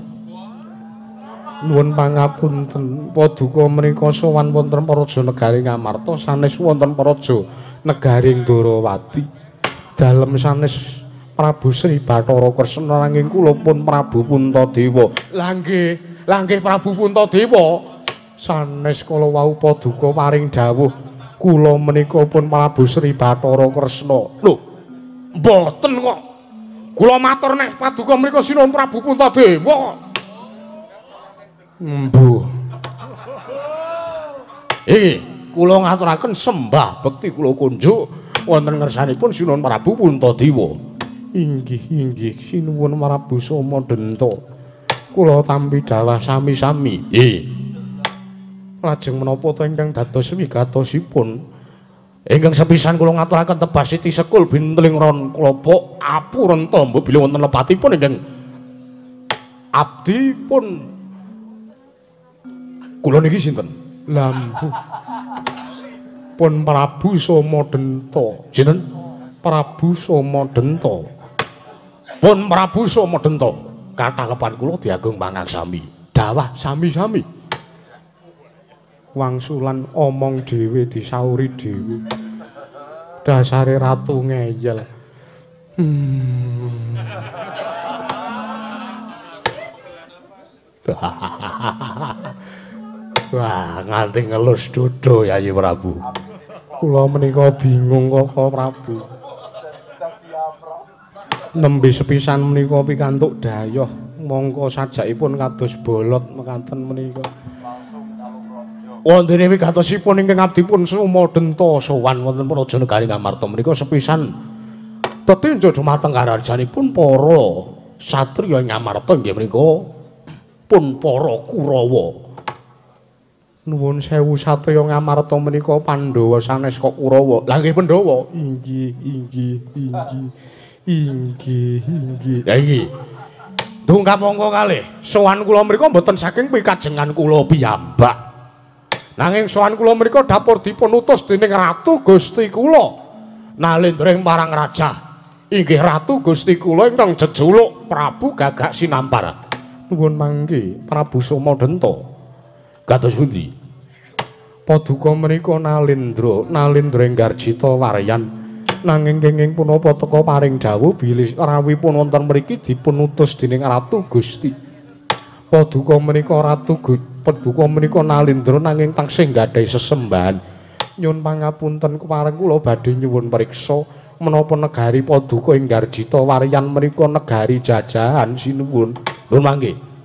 Nuwun pangapunten paduka menika sowan wonten Paraja Negari Ngamarta sanes wonten Paraja Negari Ndorowati. Dalem sanes Prabu Sri Bathara Kresna nanging kula pun Prabu Puntadewa. Lah nggih, lah nggih Prabu Puntadewa. Sanes kala wau paduka paring dawuh kula menika pun Prabu Sri Bathara Kresna. Lho, mboten kok. Kula matur nek paduka menika sinuwun Prabu Puntadewa. Mbuh. Iki kula ngaturaken sembah bekti kula kunjuk wonten ngersanipun Sinuwun Prabu Puntadewa. Inggih, inggih sinuwun Prabu Somadenta. Kula tampi dawah sami-sami. Nggih. Lajeng menapa ta ingkang dados wigatosipun? Ingkang sepisan kula ngaturaken tebas siti sekul binteling ron klopok apurenta mbok bilih wonten lepatipun ingkang abdi pun kula niki sinten? Lampu pun Prabu Somadenta. Sinten? Prabu Somadenta. Pun Prabu Somadenta. Kathah lepan kula diagung pangaksami. Dawah sami-sami. Wangsulan omong dhewe disauri dhewe. Dasare ratu ngeyel. Wah, nganti ngelus dodo Yayi Prabu. Kula menika bingung kok Prabu. Nembe sepisan menika pikantuk dayoh mongko sajakipun kados bolot mekaten menika. Wontene wigatosipun ingkang abdi pun Somadenta sowan wonten Praja Negari Ngamarta menika sepisan tetinju dumateng karajanipun para satriya Ngamarta inggih menika pun para Kurawa. Nuwun sewu satriya Ngamarta menika Pandhawa sanes kok Kurawa. Lah nggih Pandhawa. Inggih, inggih, inggih. Inggih, inggih. Lah iki. Dungkap mongko kalih. Sowan kula mriku mboten saking pikajengan kula piyambak. Nanging sowan kula mriku dapur dipun utus dening Ratu Gusti kula. Nalendra ing marang rajah. Inggih Ratu Gusti kula ingkang jejuluk Prabu Gagak Sinampar. Nuwun mangke Prabu Somadenta. Kados pundi? Paduka menika Nalendra, Nalendra Enggarjita Waryan. Nanging kenging punapa teka paring dawuh bilih rawuhipun wonten mriki dipun utus dening Ratu Gusti. Paduka menika Ratu Paduka menika Nalendra nanging taksih nggadahi sesembahan. Nyuwun pangapunten kepareng kula badhe nyuwun priksa menapa negari Paduka Enggarjita Waryan menika negari jajahan sinuwun. Nuwun mangke.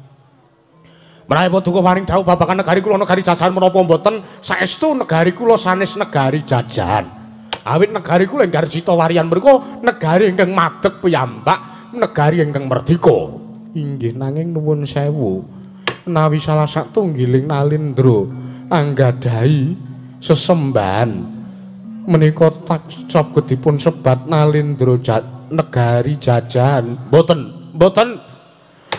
Menawi paduka paring dawuh babagan negari kula negari jajahan menapa mboten, saestu negari kula sanes negari jajahan. Awit negari kula Enggarjita Waryan menika negari ingkang madeg piyambak, negari ingkang merdika. Inggih nanging nuwun sewu. Menawi salah satunggiling Nalendra anggadhahi sesembahan menika saged dipun sebat Nalendra negari jajahan. Mboten, mboten.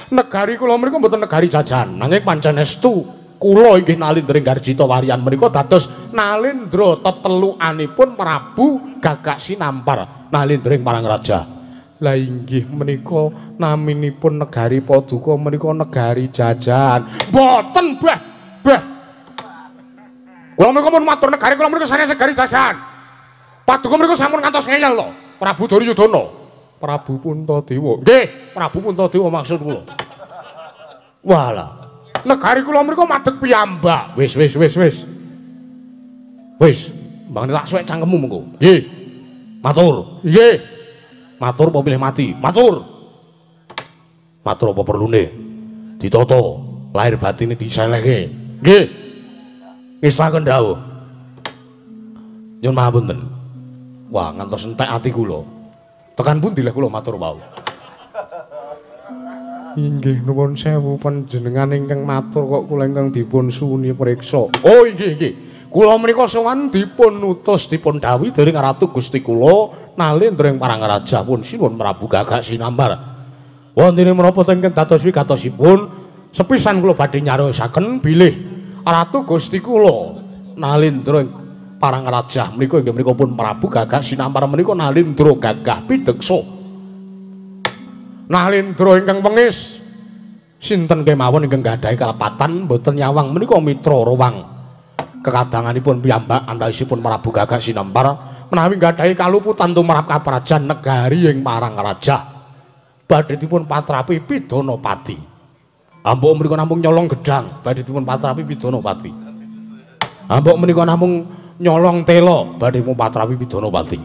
Negari kula menika mboten negari jajahan, nanging pancen estu kula inggih Nalendra Enggarjita Waryan menika dados Nalendra tetelukanipun Prabu Gagak Sinampar Nalendra ing marang raja. Lah inggih menika naminipun negari paduka menika negari jajahan. Mboten beh, beh. Kula menika pun matur negari kula menika sanes negari jajahan. Paduka menika sampun ngantos ngeyel lho, Prabu Duryudana. Prabu Puntadewa. Nggih, Prabu Puntadewa maksud kula. Walah. Negari kula mriku madeg piyambak. Wis wis wis wis. Wis, mbangane tak suwek cangkemmu mengko. Nggih. Matur. Nggih. Matur apa pilih mati? Matur. Matur apa perlune? Ditata, lahir batine diselehke. Nggih. Ngestaken dawuh. Nyuwun mahapunten. Wah, ngantos entek ati kula. Tekan pundi leh kula matur wau. Inggih nuwun sewu panjenengan ingkang matur kok kula ingkang dipun suwuni priksa. Oh inggih inggih. Kula menika sowan dipun utus dipun dawuhi dening Ratu Gusti kula Nalendra ing parang raja pun sinuwun Prabu Gagak Sinampar. Wontene menapa ingkang dados wigatosipun sepisan kula badhe nyarosaken bilih Ratu Gusti kula Nalendra ing parang raja menika inggih menika pun Prabu Gagak Sinampar menika Nalendra gagah pideksa. Nalendra ingkang wengis sinten kemawon ingkang gadhahi kalepatan mboten nyawang menika mitra rowang kekadanganipun piyambak antawisipun Prabu Gagak Sinampar Menawi nggadahi kaluputan tumrap kaprajan negari ing Parangrajah badhe dipun patrapi pidana pati. Ambok mriku namung nyolong gedhang badhe dipun patrapi pidana pati. Ambok menika namung nyolong tela badhe dipun patrapi pidana pati.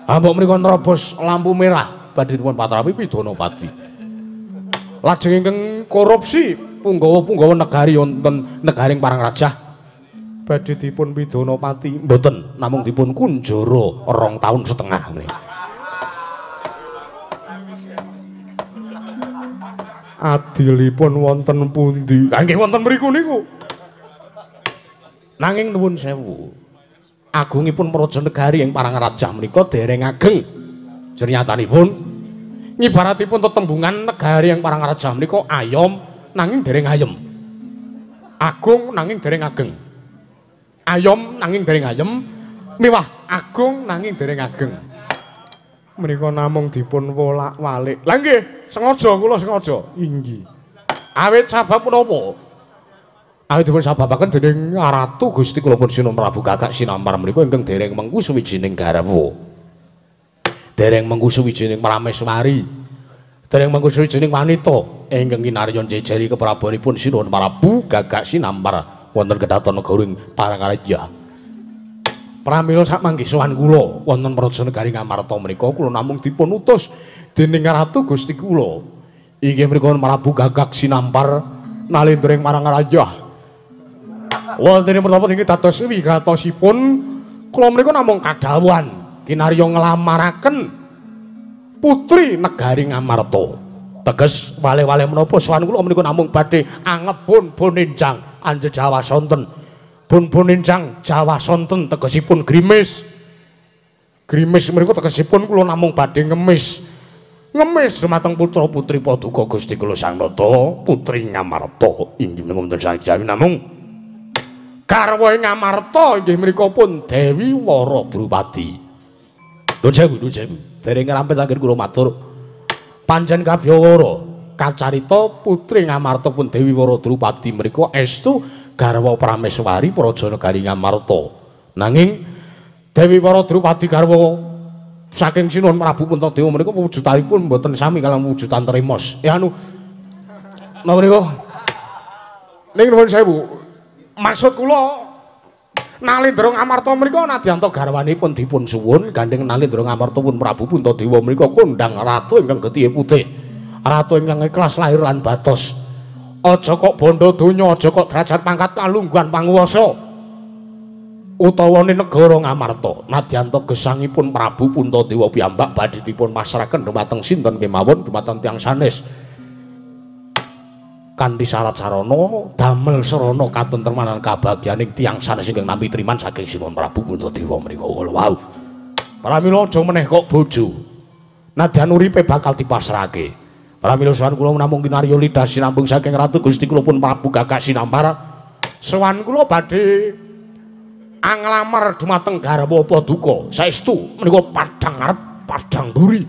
Ambok menika nerobos lampu merah badhe dipun patrapi pidana pati. Lajeng ingkang korupsi punggawa-punggawa negari wonten negaring Parangrajah badhe dipun pidana pati. Mboten, namung dipun kunjara 2,5 tahun. Adilipun wonten pundi? Lah nggih wonten mriku niku. Nanging nuwun sewu, agungipun praja negari ing Parangrajah menika dereng ageng. Jernyatanipun ngibaratipun tetembungan negari ing Parangrajah menika ayom nanging dereng ayem. Agung nanging dereng ageng. Ayom nanging dereng ayem, miwah agung nanging dereng ageng. Menika namung dipun wolak-walik. Lah nggih, sengaja kula sengaja. Inggih. Awit sabab menapa? Awit dipun sababaken dening Ratu Gusti kula pun Sinuwun Prabu Gagak Sinampar menika ingkang dereng mengku suwijining garwa. Dereng mengku suwijining prameswari. Dereng mengku suwijining wanita ingkang kinarya njejeri keprabonipun Sinuwun Prabu Gagak Sinampar wonten kedaton negara ing Parangrajah. Pramila sakmangke sowan kula wonten praja negari Ngamarta menika kula namung dipun utus dening Ratu Gusti kula. Inggih menika Prabu Gagak Sinampar nalendra ing Parangrajah. Wonten ing menapa niki dados wigatosipun kula menika namung kadhawuhan kinarya nglamaraken putri negari Ngamarta. Teges wale-wale menapa sowan kula menika namung badhe angebun boninjang anje Jawa sonten. Bun-buninjang Jawa sonten tegesipun grimis. Grimis menika tegesipun kula namung badhe ngemis. Ngemis dumateng putra-putri paduka Gusti kula Sang Nata, putri Ngamarta. Inggih menika wonten sajawi namung garwa ing Ngamarta inggih menika pun Dewi Wara Drupadi. Nuwun sewu, nuwun sewu. Dereng ngerampit anggen kula matur. Pancen kabyawara kacarita putri Ngamarta pun Dewi Wara Drupadi menika estu garwa Prameswari praja negari Ngamarta. Nanging Dewi Wara Drupadi garwa saking Sinuwun Prabu Puntadewa menika wujudanipun mboten sami kaliyan wujudan Tremos. Ya anu napa niku? Ning nuwun sewu. Maksud kula Nalendra Ngamarta menika nadyanta garwanipun dipun suwun gandheng Nalendra Ngamarta pun Prabu Puntadewa menika kondhang ratu ingkang getihe putih. Ratu ingkang ikhlas lahir lan batos. Aja kok bondo donya, aja kok derajat pangkat kalungguhan panguwasa utawane negara Ngamarta. Nadyanta gesangipun Prabu Puntadewa piyambak badhe dipun pasrahaken dumateng sinten kemawon, dumateng tiyang sanes. Kanthi syarat sarana damel sarana katentreman lan kabagyaning tiyang sanes ingkang nampi triman saking Sinuwun Prabu Puntadewa menika. Wau. Pramila aja meneh kok bojo. Nadyan uripe bakal dipasrahake. Pramila sowan kula namung kinarya lidah sinambung saking Ratu Gusti kula pun Prabu Gagak Sinampar. Sowan kula badhe anglamar dumateng garwa paduka. Saestu menika padhang ngarep padhang mburi.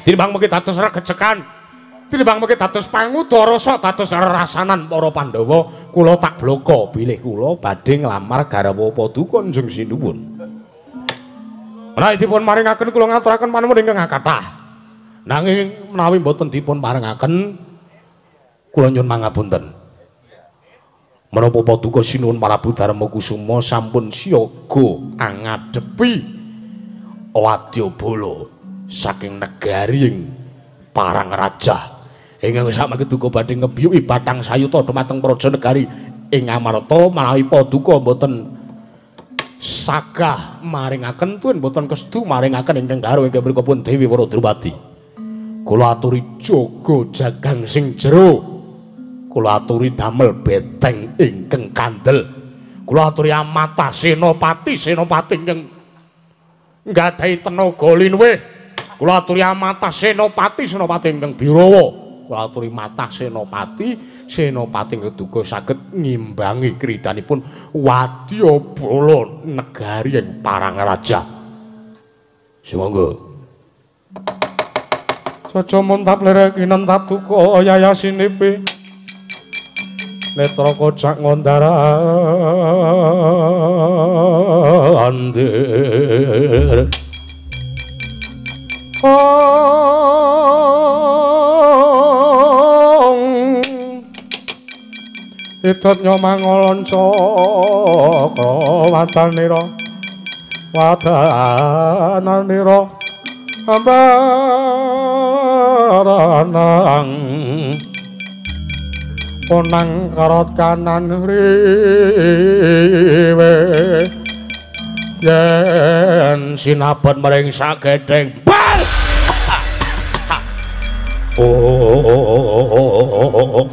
Tinimbang mengki dados regecekan, tinimbang mengki dados pangudarasa, dados rerasanan para Pandhawa, kula tak blaka bilih kula badhe nglamar garwa paduka Kanjeng Sinuwun. Menawi dipun maringaken kula ngaturaken panuwun ingkang kathah. Nanging menawi mboten dipun parengaken kula nyuwun pangapunten. Menapa paduka Sinuwun Prabu Darma Kusuma sampun siaga angadepi wadyabala saking negari ing Parangrajah. Ingkang samangke duka badhe ngebyuki batang sayuta dumateng praja negari ing Ngamarta menawi paduka mboten sagah maringaken tuwin mboten kesedu maringaken ingkang garwa ingkang mriku pun Dewi Wara Drupadi. Kula aturi jaga jagang sing jero. Kula aturi damel beteng ingkang kandel. Kula aturi amata senopati senopati ingkang nggadahi tenaga linuwih. Kula aturi amata senopati senopati ingkang birawa. Kula aturi mata senopati senopati ingkang duka saged ngimbangi kridanipun wadyabala negari ing Parangrajah. Sumangga. Caca muntap lerek kinentap duka yayasinipi netra kocak ngondara ande. Edot nyomangalan cakra watanira wadananira ambaranang ponang karot kanan riwe yen sinabet mring sagedheng bal. Oh oh.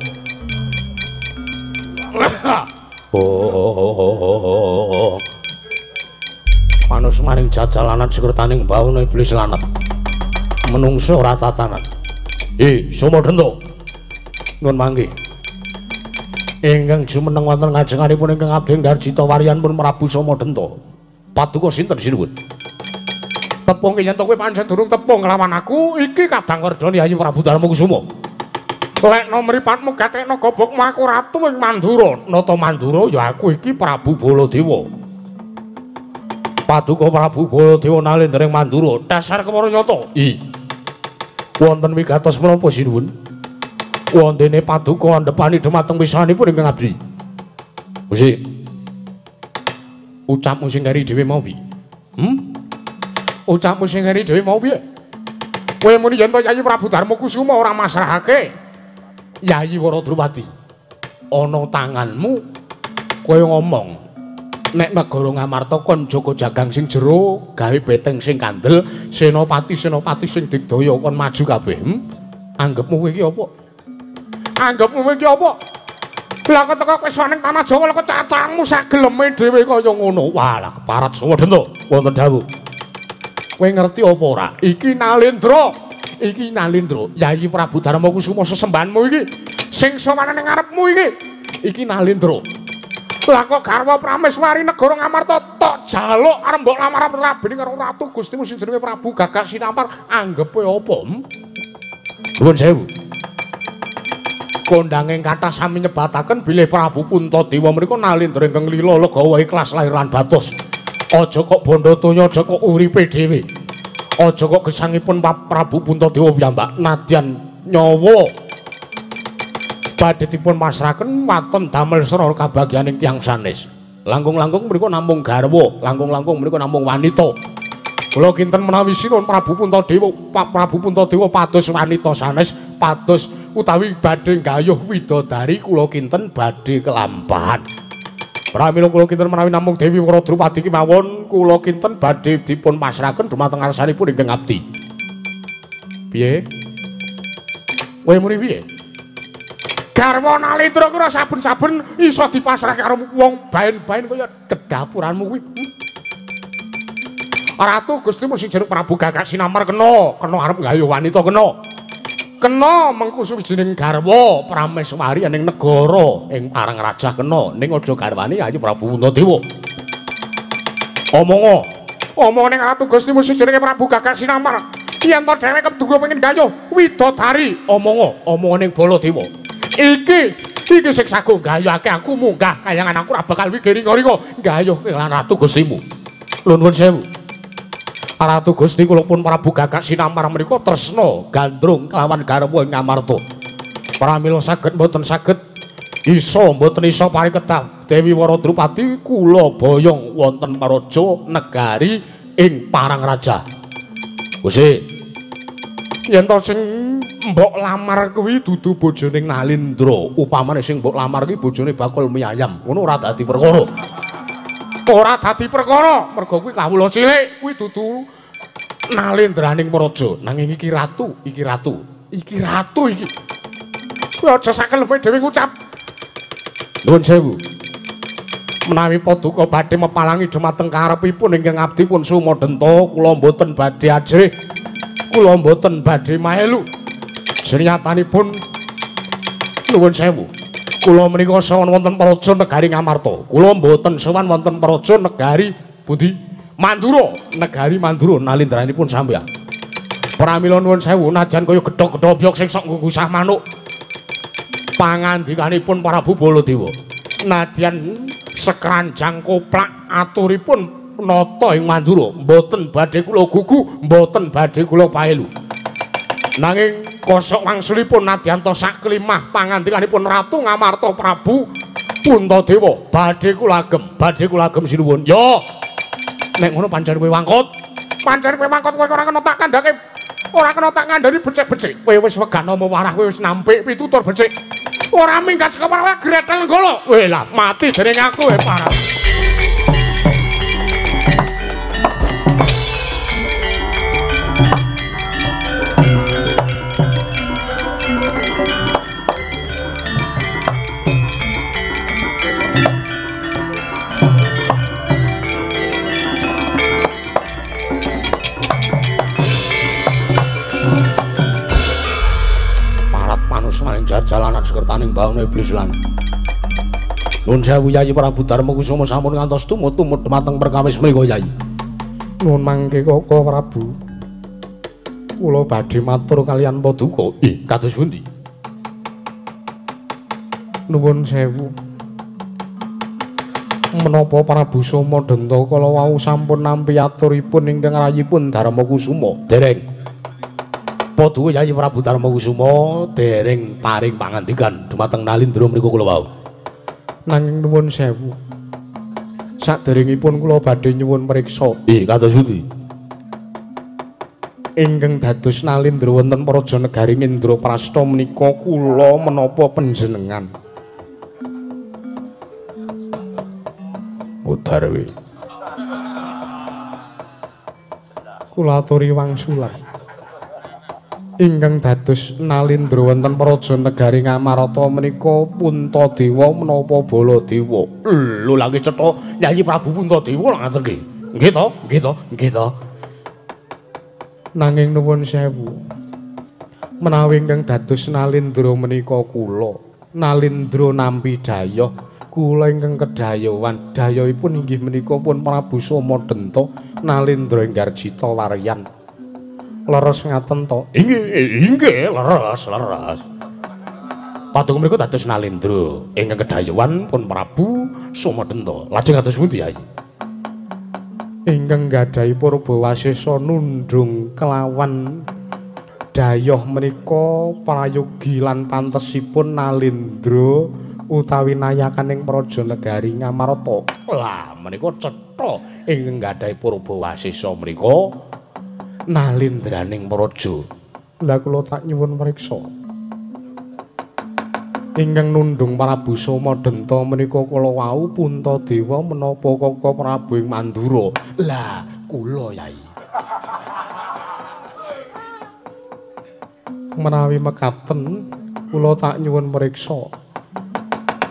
Manus maring jajalanan sekertaning bawana iblis lanat. Menungso ora tatanan. Sumodenta. Nuwun mangke. Ingkang jumeneng wonten ngajenganipun ingkang abdi Garjita warian pun Prabu Somodenta. Paduka sinten sinuwun? Tepung yen to kowe pancen durung tepung nglawan aku, iki Kadang Werdana Yayi Prabu Darmakusuma. Lekno mripatmu gatekno gobokmu aku ratu ing Mandura. Nata Mandura ya aku iki Prabu Baladewa. Paduka Prabu Baladewa nalendra ing Mandura. Dasar kemara nyata. Wonten wigatos menapa sinuwun? Wontene paduka andhepani dhumateng pisanipun ingkang abdi. Gusti. Ucapmu sing keri dhewe mau piye? Ucapmu sing keri dhewe mau piye? Kowe muni yen to Yayi Prabu Darmakusuma ora masrahake Yayi Waradrupati. Ana tanganmu kowe ngomong nek negara Ngamarta kon jaga jagang sing jero, gawe beteng sing kandel, senopati-senopati sing digdaya kon maju kabeh. Anggepmu kowe iki apa? Anggepmu kowe iki apa? Lah kok teko kowe sowan ning tanah Jawa lha kok cacangmu sageleme dhewe kaya ngono. Walah keparat Sumodenta wonten dawuh. Kowe ngerti apa ora? Iki Nalendra. Iki Nalendra, Yayi Prabu Darmakusuma sesembahanmu iki sing sowan ning ngarepmu iki. Iki Nalendra. Lah kok garwa Prameswari negara Ngamarta tok jaluk arep mbok lamar rabine karo ratu Gustimu sing jenenge Prabu Gagak Sinampar, anggepe apa? Nuwun sewu. Kondanging kathah sami nyebataken bilih Prabu Puntadewa menika nalendra ingkang lila legawa ikhlas lahir lan batos. Aja kok bondo tonya, aja kok uripe dhewe. Aja kok gesangipun Prabu Puntadewa piyambak nadyan nyawa badhe dipun pasrahaken waton damel sera kabagyaning tiyang sanes. Langkung-langkung mriku namung garwa, langkung-langkung mriku namung wanita. Kula kinten menawi sinuwun Prabu Puntadewa, Pak Prabu Puntadewa pados wanita sanes, pados utawi badhe nggayuh widodari kula kinten badhe kelampahan. Pramila kula kinten menawi namung Dewi Waradrupadi kemawon kula kinten badhe dipun pasrahaken dumateng ngarsanipun ingkang abdi. Piye? Kowe muni piye? Garwa Nalendra kuwi saben-saben iso dipasrahke karo wong baen-baen kaya dedapuranmu kuwi. Ratu Gustimu sing jeneng Prabu Gagak Sinamar kena, kena arep nggayuh wanita kena. Kena mengku suwijining garwa Prameswari ning negara ing Parang Rajah kena, ning aja garwane Yayi Prabu Puntadewa. Omongo, omong ning Ratu Gustimu sing jenenge Prabu Gagak Sinamar, yen to dheweke keduga pengin gayuh widodari, omongo, omong ning Baladewa. Iki sing sago gayuhake aku munggah kayangan aku ora bakal wigiri ringa-ringa gayuh lan Ratu Gustimu. Nuwun sewu. Ratu Gusti kula pun Prabu Gagak Sinamar menika tresna gandrung kelawan garwa ing Ngamarta. Pramila saged mboten saged iso mboten iso parikedah Dewi Waradrupadi kula boyong wonten paraja negari ing Parang Raja. Gusti, yen to sing mbok lamar kuwi dudu bojone Nalendra, upamane sing mbok lamar kuwi bojone bakul mie ayam, ngono ora dadi perkara. Ora dadi perkara, mergo kuwi kawula cilik, kuwi dudu Nalendraning praja. Nanging iki ratu, iki ratu, iki ratu iki. Kuwi aja sakeleme dhewe ngucap. Nuwun sewu. Menawi paduka badhe mepalangi dumateng karepipun ingkang abdi pun Sumodenta, kula mboten badhe ajrih. Kula mboten badhe maelu. Senyatanipun nuwun sewu. Kula menika sowan wonten praja negari Ngamarta. Kula mboten sowan wonten praja negari pundi? Mandura, negari Mandura nalendranipun sampeyan. Pramila nuwun sewu najan kaya gedhog-gedhobyok sing sok nggusah manuk. Pangandikanipun Prabu Baladewa. Nadyan sekranjang koplak aturipun nata ing Mandura, mboten badhe kula gugu, mboten badhe kula paelu. Nanging kosok wangsulipun nadyan to saklimah pangandikanipun Ratu Ngamarta Prabu Puntadewa, badhe kula agem, badhe kula agem sinuwun. Yo. Nek ngono pancen kowe wangkut. Pancen kowe wangkut, kowe ora kena tak kandhake. Ora kena tak kandhani becik-becik. Kowe wis wegah nama warah, kowe wis nampik pitutur becik. Ora minggat saka kowe gretel nggolo. Weh lah, mati dening aku parah. Jalanan sekertaning bawana iblis lan. Nuwun sewu Yayi Prabu Darmakusuma sampun ngantos tumut-tumut dhumateng perkawis mriku Yayi. Nuwun mangke Koko Prabu. Kula badhe matur kaliyan paduka. Kados pundi? Nuwun sewu. Menapa Prabu Somadenta kala wau sampun nampi aturipun ingkang rayipun Darmakusuma? Dereng. Paduka Yayi Prabu Darmakusuma dereng paring pangandikan dumateng Nalindra mriku kula wau. Nanging nuwun sewu. Saderengipun kula badhe nyuwun priksa. Kados pundi? Ingkang dados Nalindra wonten Praja Negari Indraprasta menika kula menapa panjenengan? Udarwi. Kula aturi wangsulan. Ingkang dados Nalindra wonten Praja Negari Ngamarta menika Puntadewa menapa Baladewa? Lho lha cetha Yayi Prabu Puntadewa lha ngaten nggih. Nggih to? Nggih to? Nggih to. Nanging nuwun sewu. Menawi ingkang dados Nalindra menika kula, Nalindra nampi dayuh, kula ingkang kedayowan. Dayuhipun inggih menika pun Prabu Somadenta Nalindra Enggarjita Waryan. Leres ngaten to? Inggih, inggih, leres, leres. Paduka mriku dados Nalindra ingkang kedayowan pun Prabu Somadenta. Lajeng kados pundi, Yai? Ingkang gadhahi purbawasesa nundhung kelawan dayoh menika prayogi lan pantesipun Nalindra utawi nayakaning Praja Negari Ngamarta. Lah menika cetha ingkang gadhahi purbawasesa menika Nalindraning praja. Lah kula tak nyuwun priksa. Ingkang nundhung Prabu Somadenta menika kala wau Puntadewa menapa Kaka Prabu ing Mandura? Lah kula Yai. Menawi mekaten kula tak nyuwun priksa.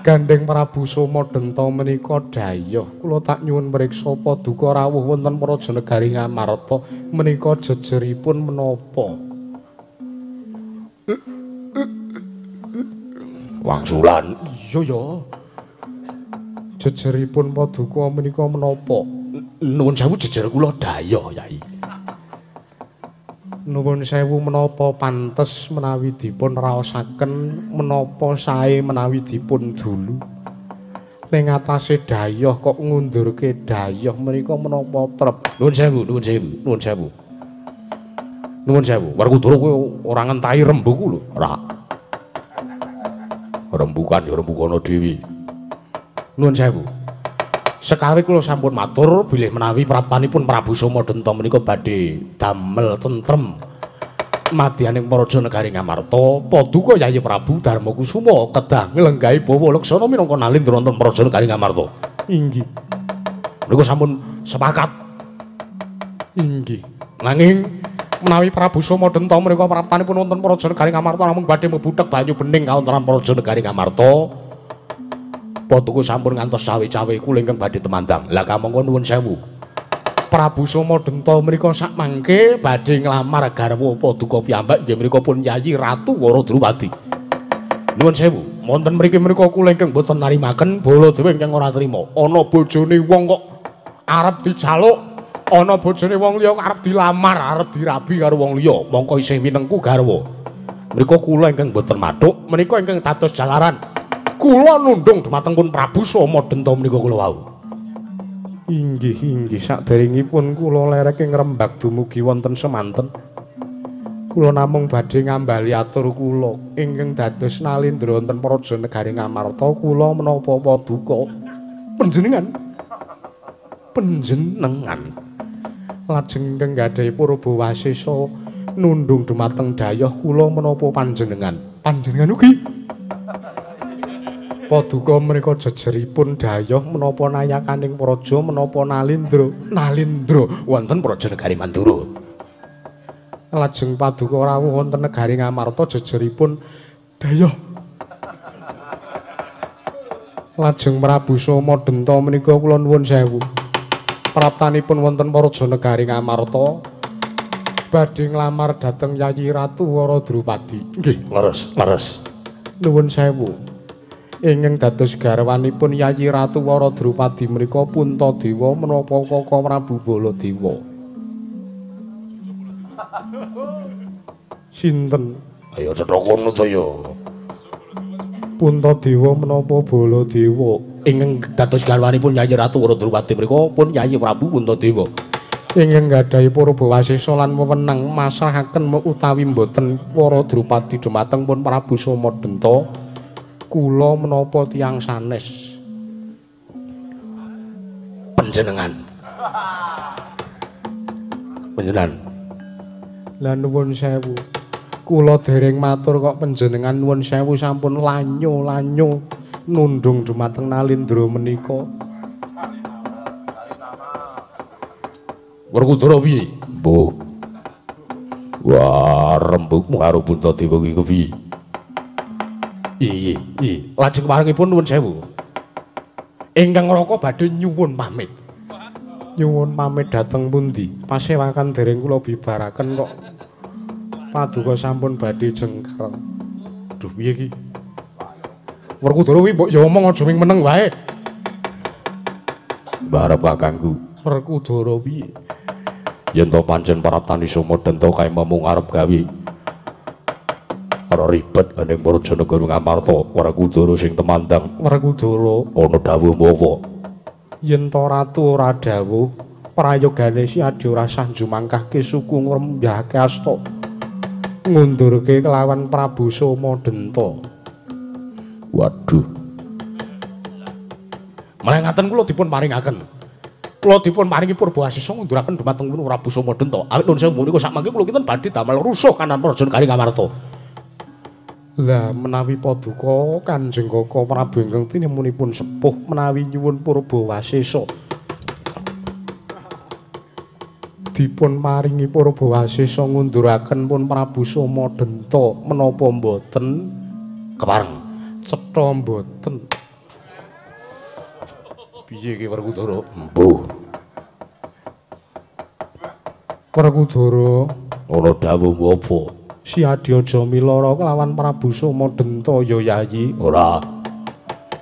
Gandheng Prabu Somadenta menika dayoh, kula tak nyuwun priksa paduka rawuh wonten Praja Negari Ngamarta menika jejeripun menapa? Wangsulan. Iya ya. Jejeripun paduka menika menapa? Nuwun sewu jejer kula dayoh, Yai. Nuwun sewu menapa pantes menawi dipun raosaken, menapa sae menawi dipun dulu. Ning atase dayoh kok ngundurke dayoh menika menapa trep? Nuwun sewu, nuwun sewu, nuwun sewu. Nuwun sewu, Werkudara kowe ora ngentahi rembugku lho. Ora. Rembukan ya rembukana dhewe. Nuwun sewu. Sekawi kula sampun matur bilih menawi praptanipun Prabu Somadenta menika badhe damel tentrem madyaning Praja Negari Ngamarta, paduka Yayi Prabu Darmakusuma kedah nglenggahi bawa laksana minangka Nalindra wonten Praja Negari Ngamarta. Inggih. Menika sampun sepakat. Inggih. Nanging menawi Prabu Somadenta menika praptanipun wonten Praja Negari Ngamarta namung badhe mbuthek banyu bening kawontenan Praja Negari Ngamarta, paduka sampun ngantos cawe-cawe kula ingkang badhe temandang. Lah kamangka nuwun sewu. Prabu Somadenta menika sakmangke badhe nglamar garwa paduka piyambak inggih menika pun Yayi Ratu Waradrupadi. Nuwun sewu, wonten mriki menika kula ingkang boten narimaken Baladewa ingkang ora trima. Ana bojone wong kok arep dijaluk, ana bojone wong liya kok arep dilamar, arep dirabi karo wong liya, mongko isih winengku garwa. Menika kula ingkang boten mathuk, menika ingkang dados jalaran kula nundhung dhumateng pun Prabu Somadenta menika kula wau. Inggih, inggih, saderengipun kula lereke ngrembak dumugi wonten semanten. Kula namung badhe ngambali atur kula ingkang dados nalindra wonten Praja Negari Ngamarta kula menapa paduka panjenengan. Panjenengan lajeng ingkang gadhahi purba wasesa nundung dumateng dayoh kula menapa panjenengan. Panjenengan ugi. Paduka menika jejeripun dayoh menapa nayakaning praja menapa nalindra. Nalindra wonten Praja Negari Mandura. Lajeng paduka rawuh wonten negari Ngamarta jejeripun dayoh. Lajeng Prabu Soma Denta menika kula nuwun sewu. Praptanipun wonten Praja Negari Ngamarta badhe nglamar dhateng Yayi Ratu Wara Drupadi. Nggih, leres, leres. Nuwun sewu. Ingkang dados garwanipun Yayi Ratu Wara Drupadi menika Puntadewa menapa Kaka Prabu Baladewa. Sinten? Ayo cetha kono to ya. Puntadewa menapa Baladewa? Ingkang dados garwanipun Yayi Ratu Wara Drupadi menika pun Yayi Prabu Puntadewa. Ingkang gadhahi purba wasesa lan wewenang masrahaken utawi mboten Wara Drupadi dumateng pun Prabu Soma Denta kula menapa tiyang sanes. Panjenengan. Panjenengan. Lah nuwun sewu. Kula dereng matur kok panjenengan nuwun sewu sampun lanyo-lanyo nundung dumateng nalindra menika. Werkudara piye? Mbuh. Wah, rembugmu karo Puntadewa kuwi kepiye? Iya, iya. Lajeng parengipun nuwun sewu. Ingkang Raka badhe nyuwun pamit. Nyuwun pamit dhateng pundi? Pasewakan dereng kula bibaraken kok paduka sampun badhe jengker. Duh, piye iki? Werkudara kuwi mbok ya omong aja ming meneng wae. Mbarep kakangku. Werkudara piye? Yen to pancen praptani Soma Denta kae mamung arep gawe ora ribet ning Praja Negara Ngamarta. Werkudara sing temandang. Werkudara ana dawuh apa? Yen to ratu ora dawuh, prayogane si Adi ora sah njumangkahke suku ngrembahake asta ngundurke kelawan Prabu Soma Denta. Waduh. Menawi kula dipun paringaken. Kula dipun paringi purba asesa ngunduraken dumateng Prabu Soma Denta. Awit nuwun sewu menika sakmangke kula kinten badhe damel rusuh kanan Praja Negari Ngamarta. Lah menawi paduka Kanjeng Kaka Prabu ingkang tinemunipun sepuh menawi nyuwun purba wasesa dipun paringi purba wasesa ngunduraken pun Prabu Soma Denta menapa mboten kepareng cetha mboten. Piye iki Werkudara? Mbuh. Werkudara ana dawuh apa? Si Adi aja milara kelawan Prabu Soma Denta ya Yayi. Ora.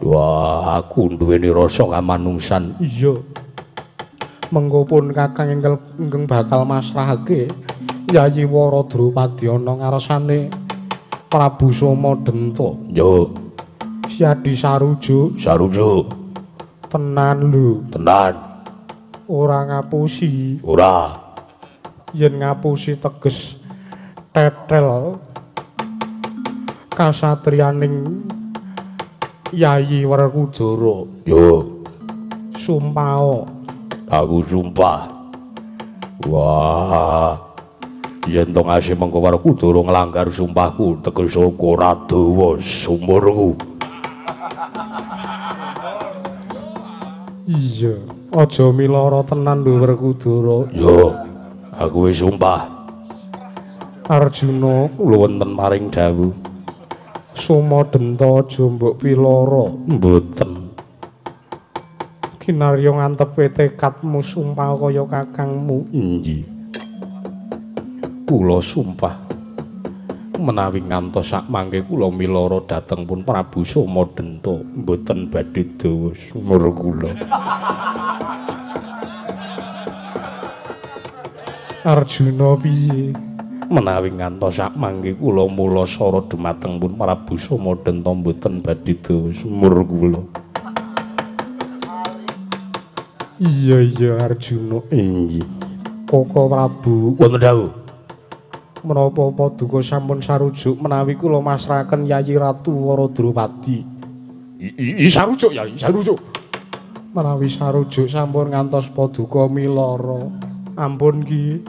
Wah, aku duweni rasa kamanungsan. Iya. Mengko pun kakang ingkang bakal masrahake Yayi Wara Drupadi ana ngarsane Prabu Soma Denta. Yo. Si Adi sarujuk. Sarujuk. Tenan lho. Tenan. Ora ngapusi. Ora. Yen ngapusi teges tetel kasatriyaning Yayi Werkudara. Yo. Sumpah. Aku sumpah. Wah. Yen to ngasih mengko Werkudara nglanggar sumpahku, teges ora dawa sumurku. Iya, aja milara tenan lho Werkudara. Yo. Aku wis sumpah. Arjuna kula wonten maring dawuh. Soma Denta aja mbok pilara. Mboten. Kinarya ngantepe tekadmu sumpah kaya kakangmu. Inggih. Kula sumpah menawi ngantos sak mangke kula milara dhateng pun Prabu Soma Denta mboten badhe dawa sumur kula. Arjuna piye? Menawi ngantos sak mangke kula mula sara dumateng pun Prabu Soma Denta mboten badhe dawa sumur kula. Iya iya Arjuna. Inggih. Kaka Prabu wonten dawuh. Menapa paduka sampun sarujuk menawi kula masrahaken Yayi Ratu Waradropati? I sarujuk Yayi, sarujuk. Menawi sarujuk sampun ngantos paduka milara. Ampun ki.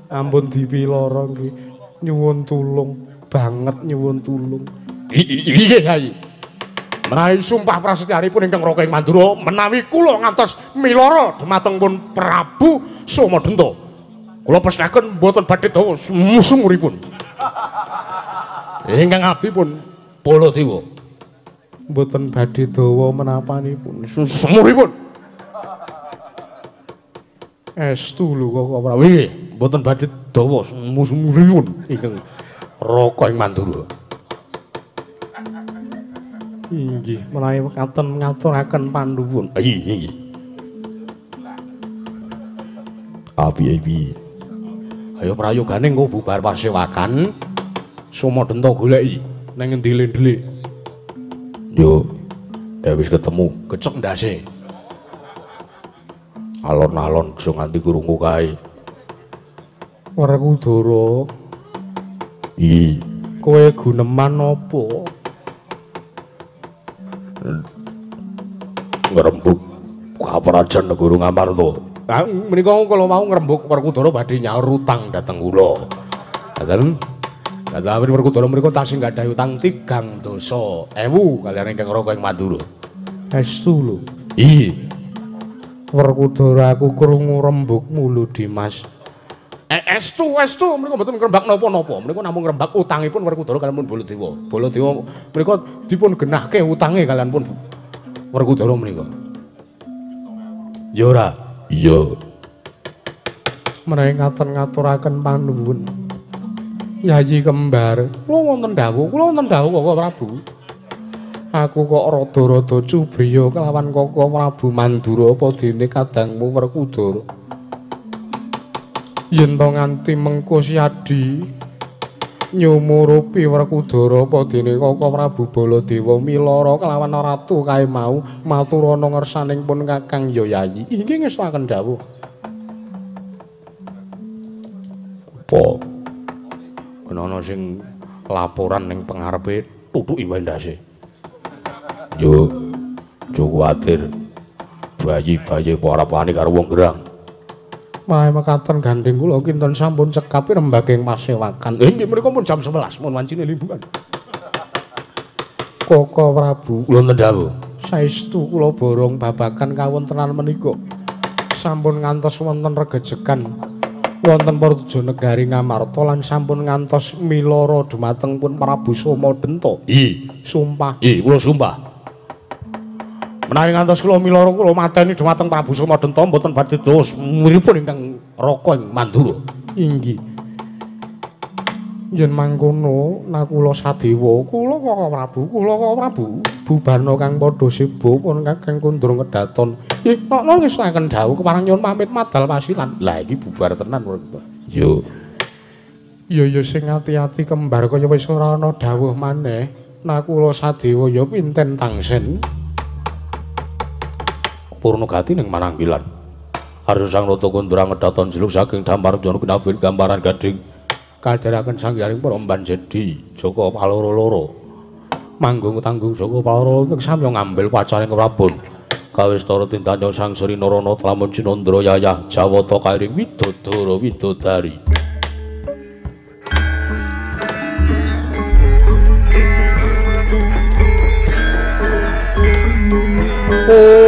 Ampun dipilara nggih. Nyuwun tulung, banget nyuwun tulung. Nggih Yayi. Menawi sumpah prasetyanipun ingkang Raka ing Mandura menawi kula ngantos milara dhumateng pun Prabu Somadenta. Kula pesnaken mboten badhe dawa sumuripun. Ingkang abdi pun Baladewa. Mboten badhe dawa menapanipun sumuripun. Estu lho kok Prabu. Nggih, mboten badhe dawa sumuripun ingkang Raka ing Mandura. Inggih, menawi mekaten ngaturaken panuwun. Inggih. Api-api. Ayo prayogane engko bubar pasewakan Somadenta goleki nang ngendi lendele. Yo, nek wis ketemu kecek ndase. Alon-alon aja nganti krungu kae. Werkudara. I, kowe guneman apa? Ngrembug kaprajan negara Ngamarta. Ah menika kala mau ngrembug Werkudara badhe nyaur utang dhateng kula. Ngaten. Dhateng Werkudara menika tasih gadhahi utang 3,000 kaliyan ingkang Raka ing Mandura. Estu lho. Iya. Werkudara aku krungu rembugmu lho Dimas. Estu estu menika mboten ngrembak napa-napa. Menika namung ngrembak utangipun Werkudara kaliyan pun Baladewa. Baladewa menika dipun genahke utange kaliyan pun Werkudara menika. Ya ora? Iya. Menawi ngaten ngaturaken panuwun. Yayi kembar, kula wonten dawuh, kula wonten dawuh Koko Prabu. Aku kok rada-rada cubriya kelawan Koko Prabu Mandura apa dene kadangmu Werkudara. Yen to nganti mengko Siadi nyumurupi Werkudara apa dene Koko Prabu Baladewa milara kelawan ratu kae mau maturana ngersaning pun Kakang ya Yayi. Inggih ngestuaken dawuh. Apa? Ana sing laporan ning pengarepe tutuki wae ndase. Yo, aja kuwatir. Bayi-bayi ora wani karo wong gerang. Menawi mekaten gandeng kula kinten sampun cekap rembaking pasewakan. Inggih menika pun jam 11 mun wancine limbukan. Koko Prabu, kula wonten dawuh. Saestu kula borong babagan kawontenan menika. Sampun ngantos wonten regejegan wonten Praja Negari Ngamarta lan sampun ngantos milara dhumateng pun Prabu Somadenta. I, sumpah. I, kula sumpah. Menawi ngantos kula milara kula mateni dhumateng Prabu Somadenta mboten badhe dos miripun ingkang Raka ing Mandura. Inggih. Yen mangkono nakula sadewa, kula Koko Prabu, kula Koko Prabu bubarna kang padha sibuk pun kakang kundra kedaton. Ih, nokno ngestuaken dawuh kepareng nyuwun pamit madal pasilan. Lah iki bubar tenan kok. Yo. Ya ya sing ati-ati kembar kaya wis ora ana dawuh maneh. Nakula sadewa ya pinten tangsen. Purnagati ning Mananggilan. Arsa Sang Nata Kundra ngedaton jeluk saking dampar jana kinawil gambaran gading. Kadharaken sanghyang para mbanjedi Jaka Paloro-loro. Manggung tanggung Jaka Paloro ing samya ngambil pacaring keprabon. Kawistara tindanya Sang Sri Narana lamun Cinandra yayah Jawata kairing widodara widodari. Oh.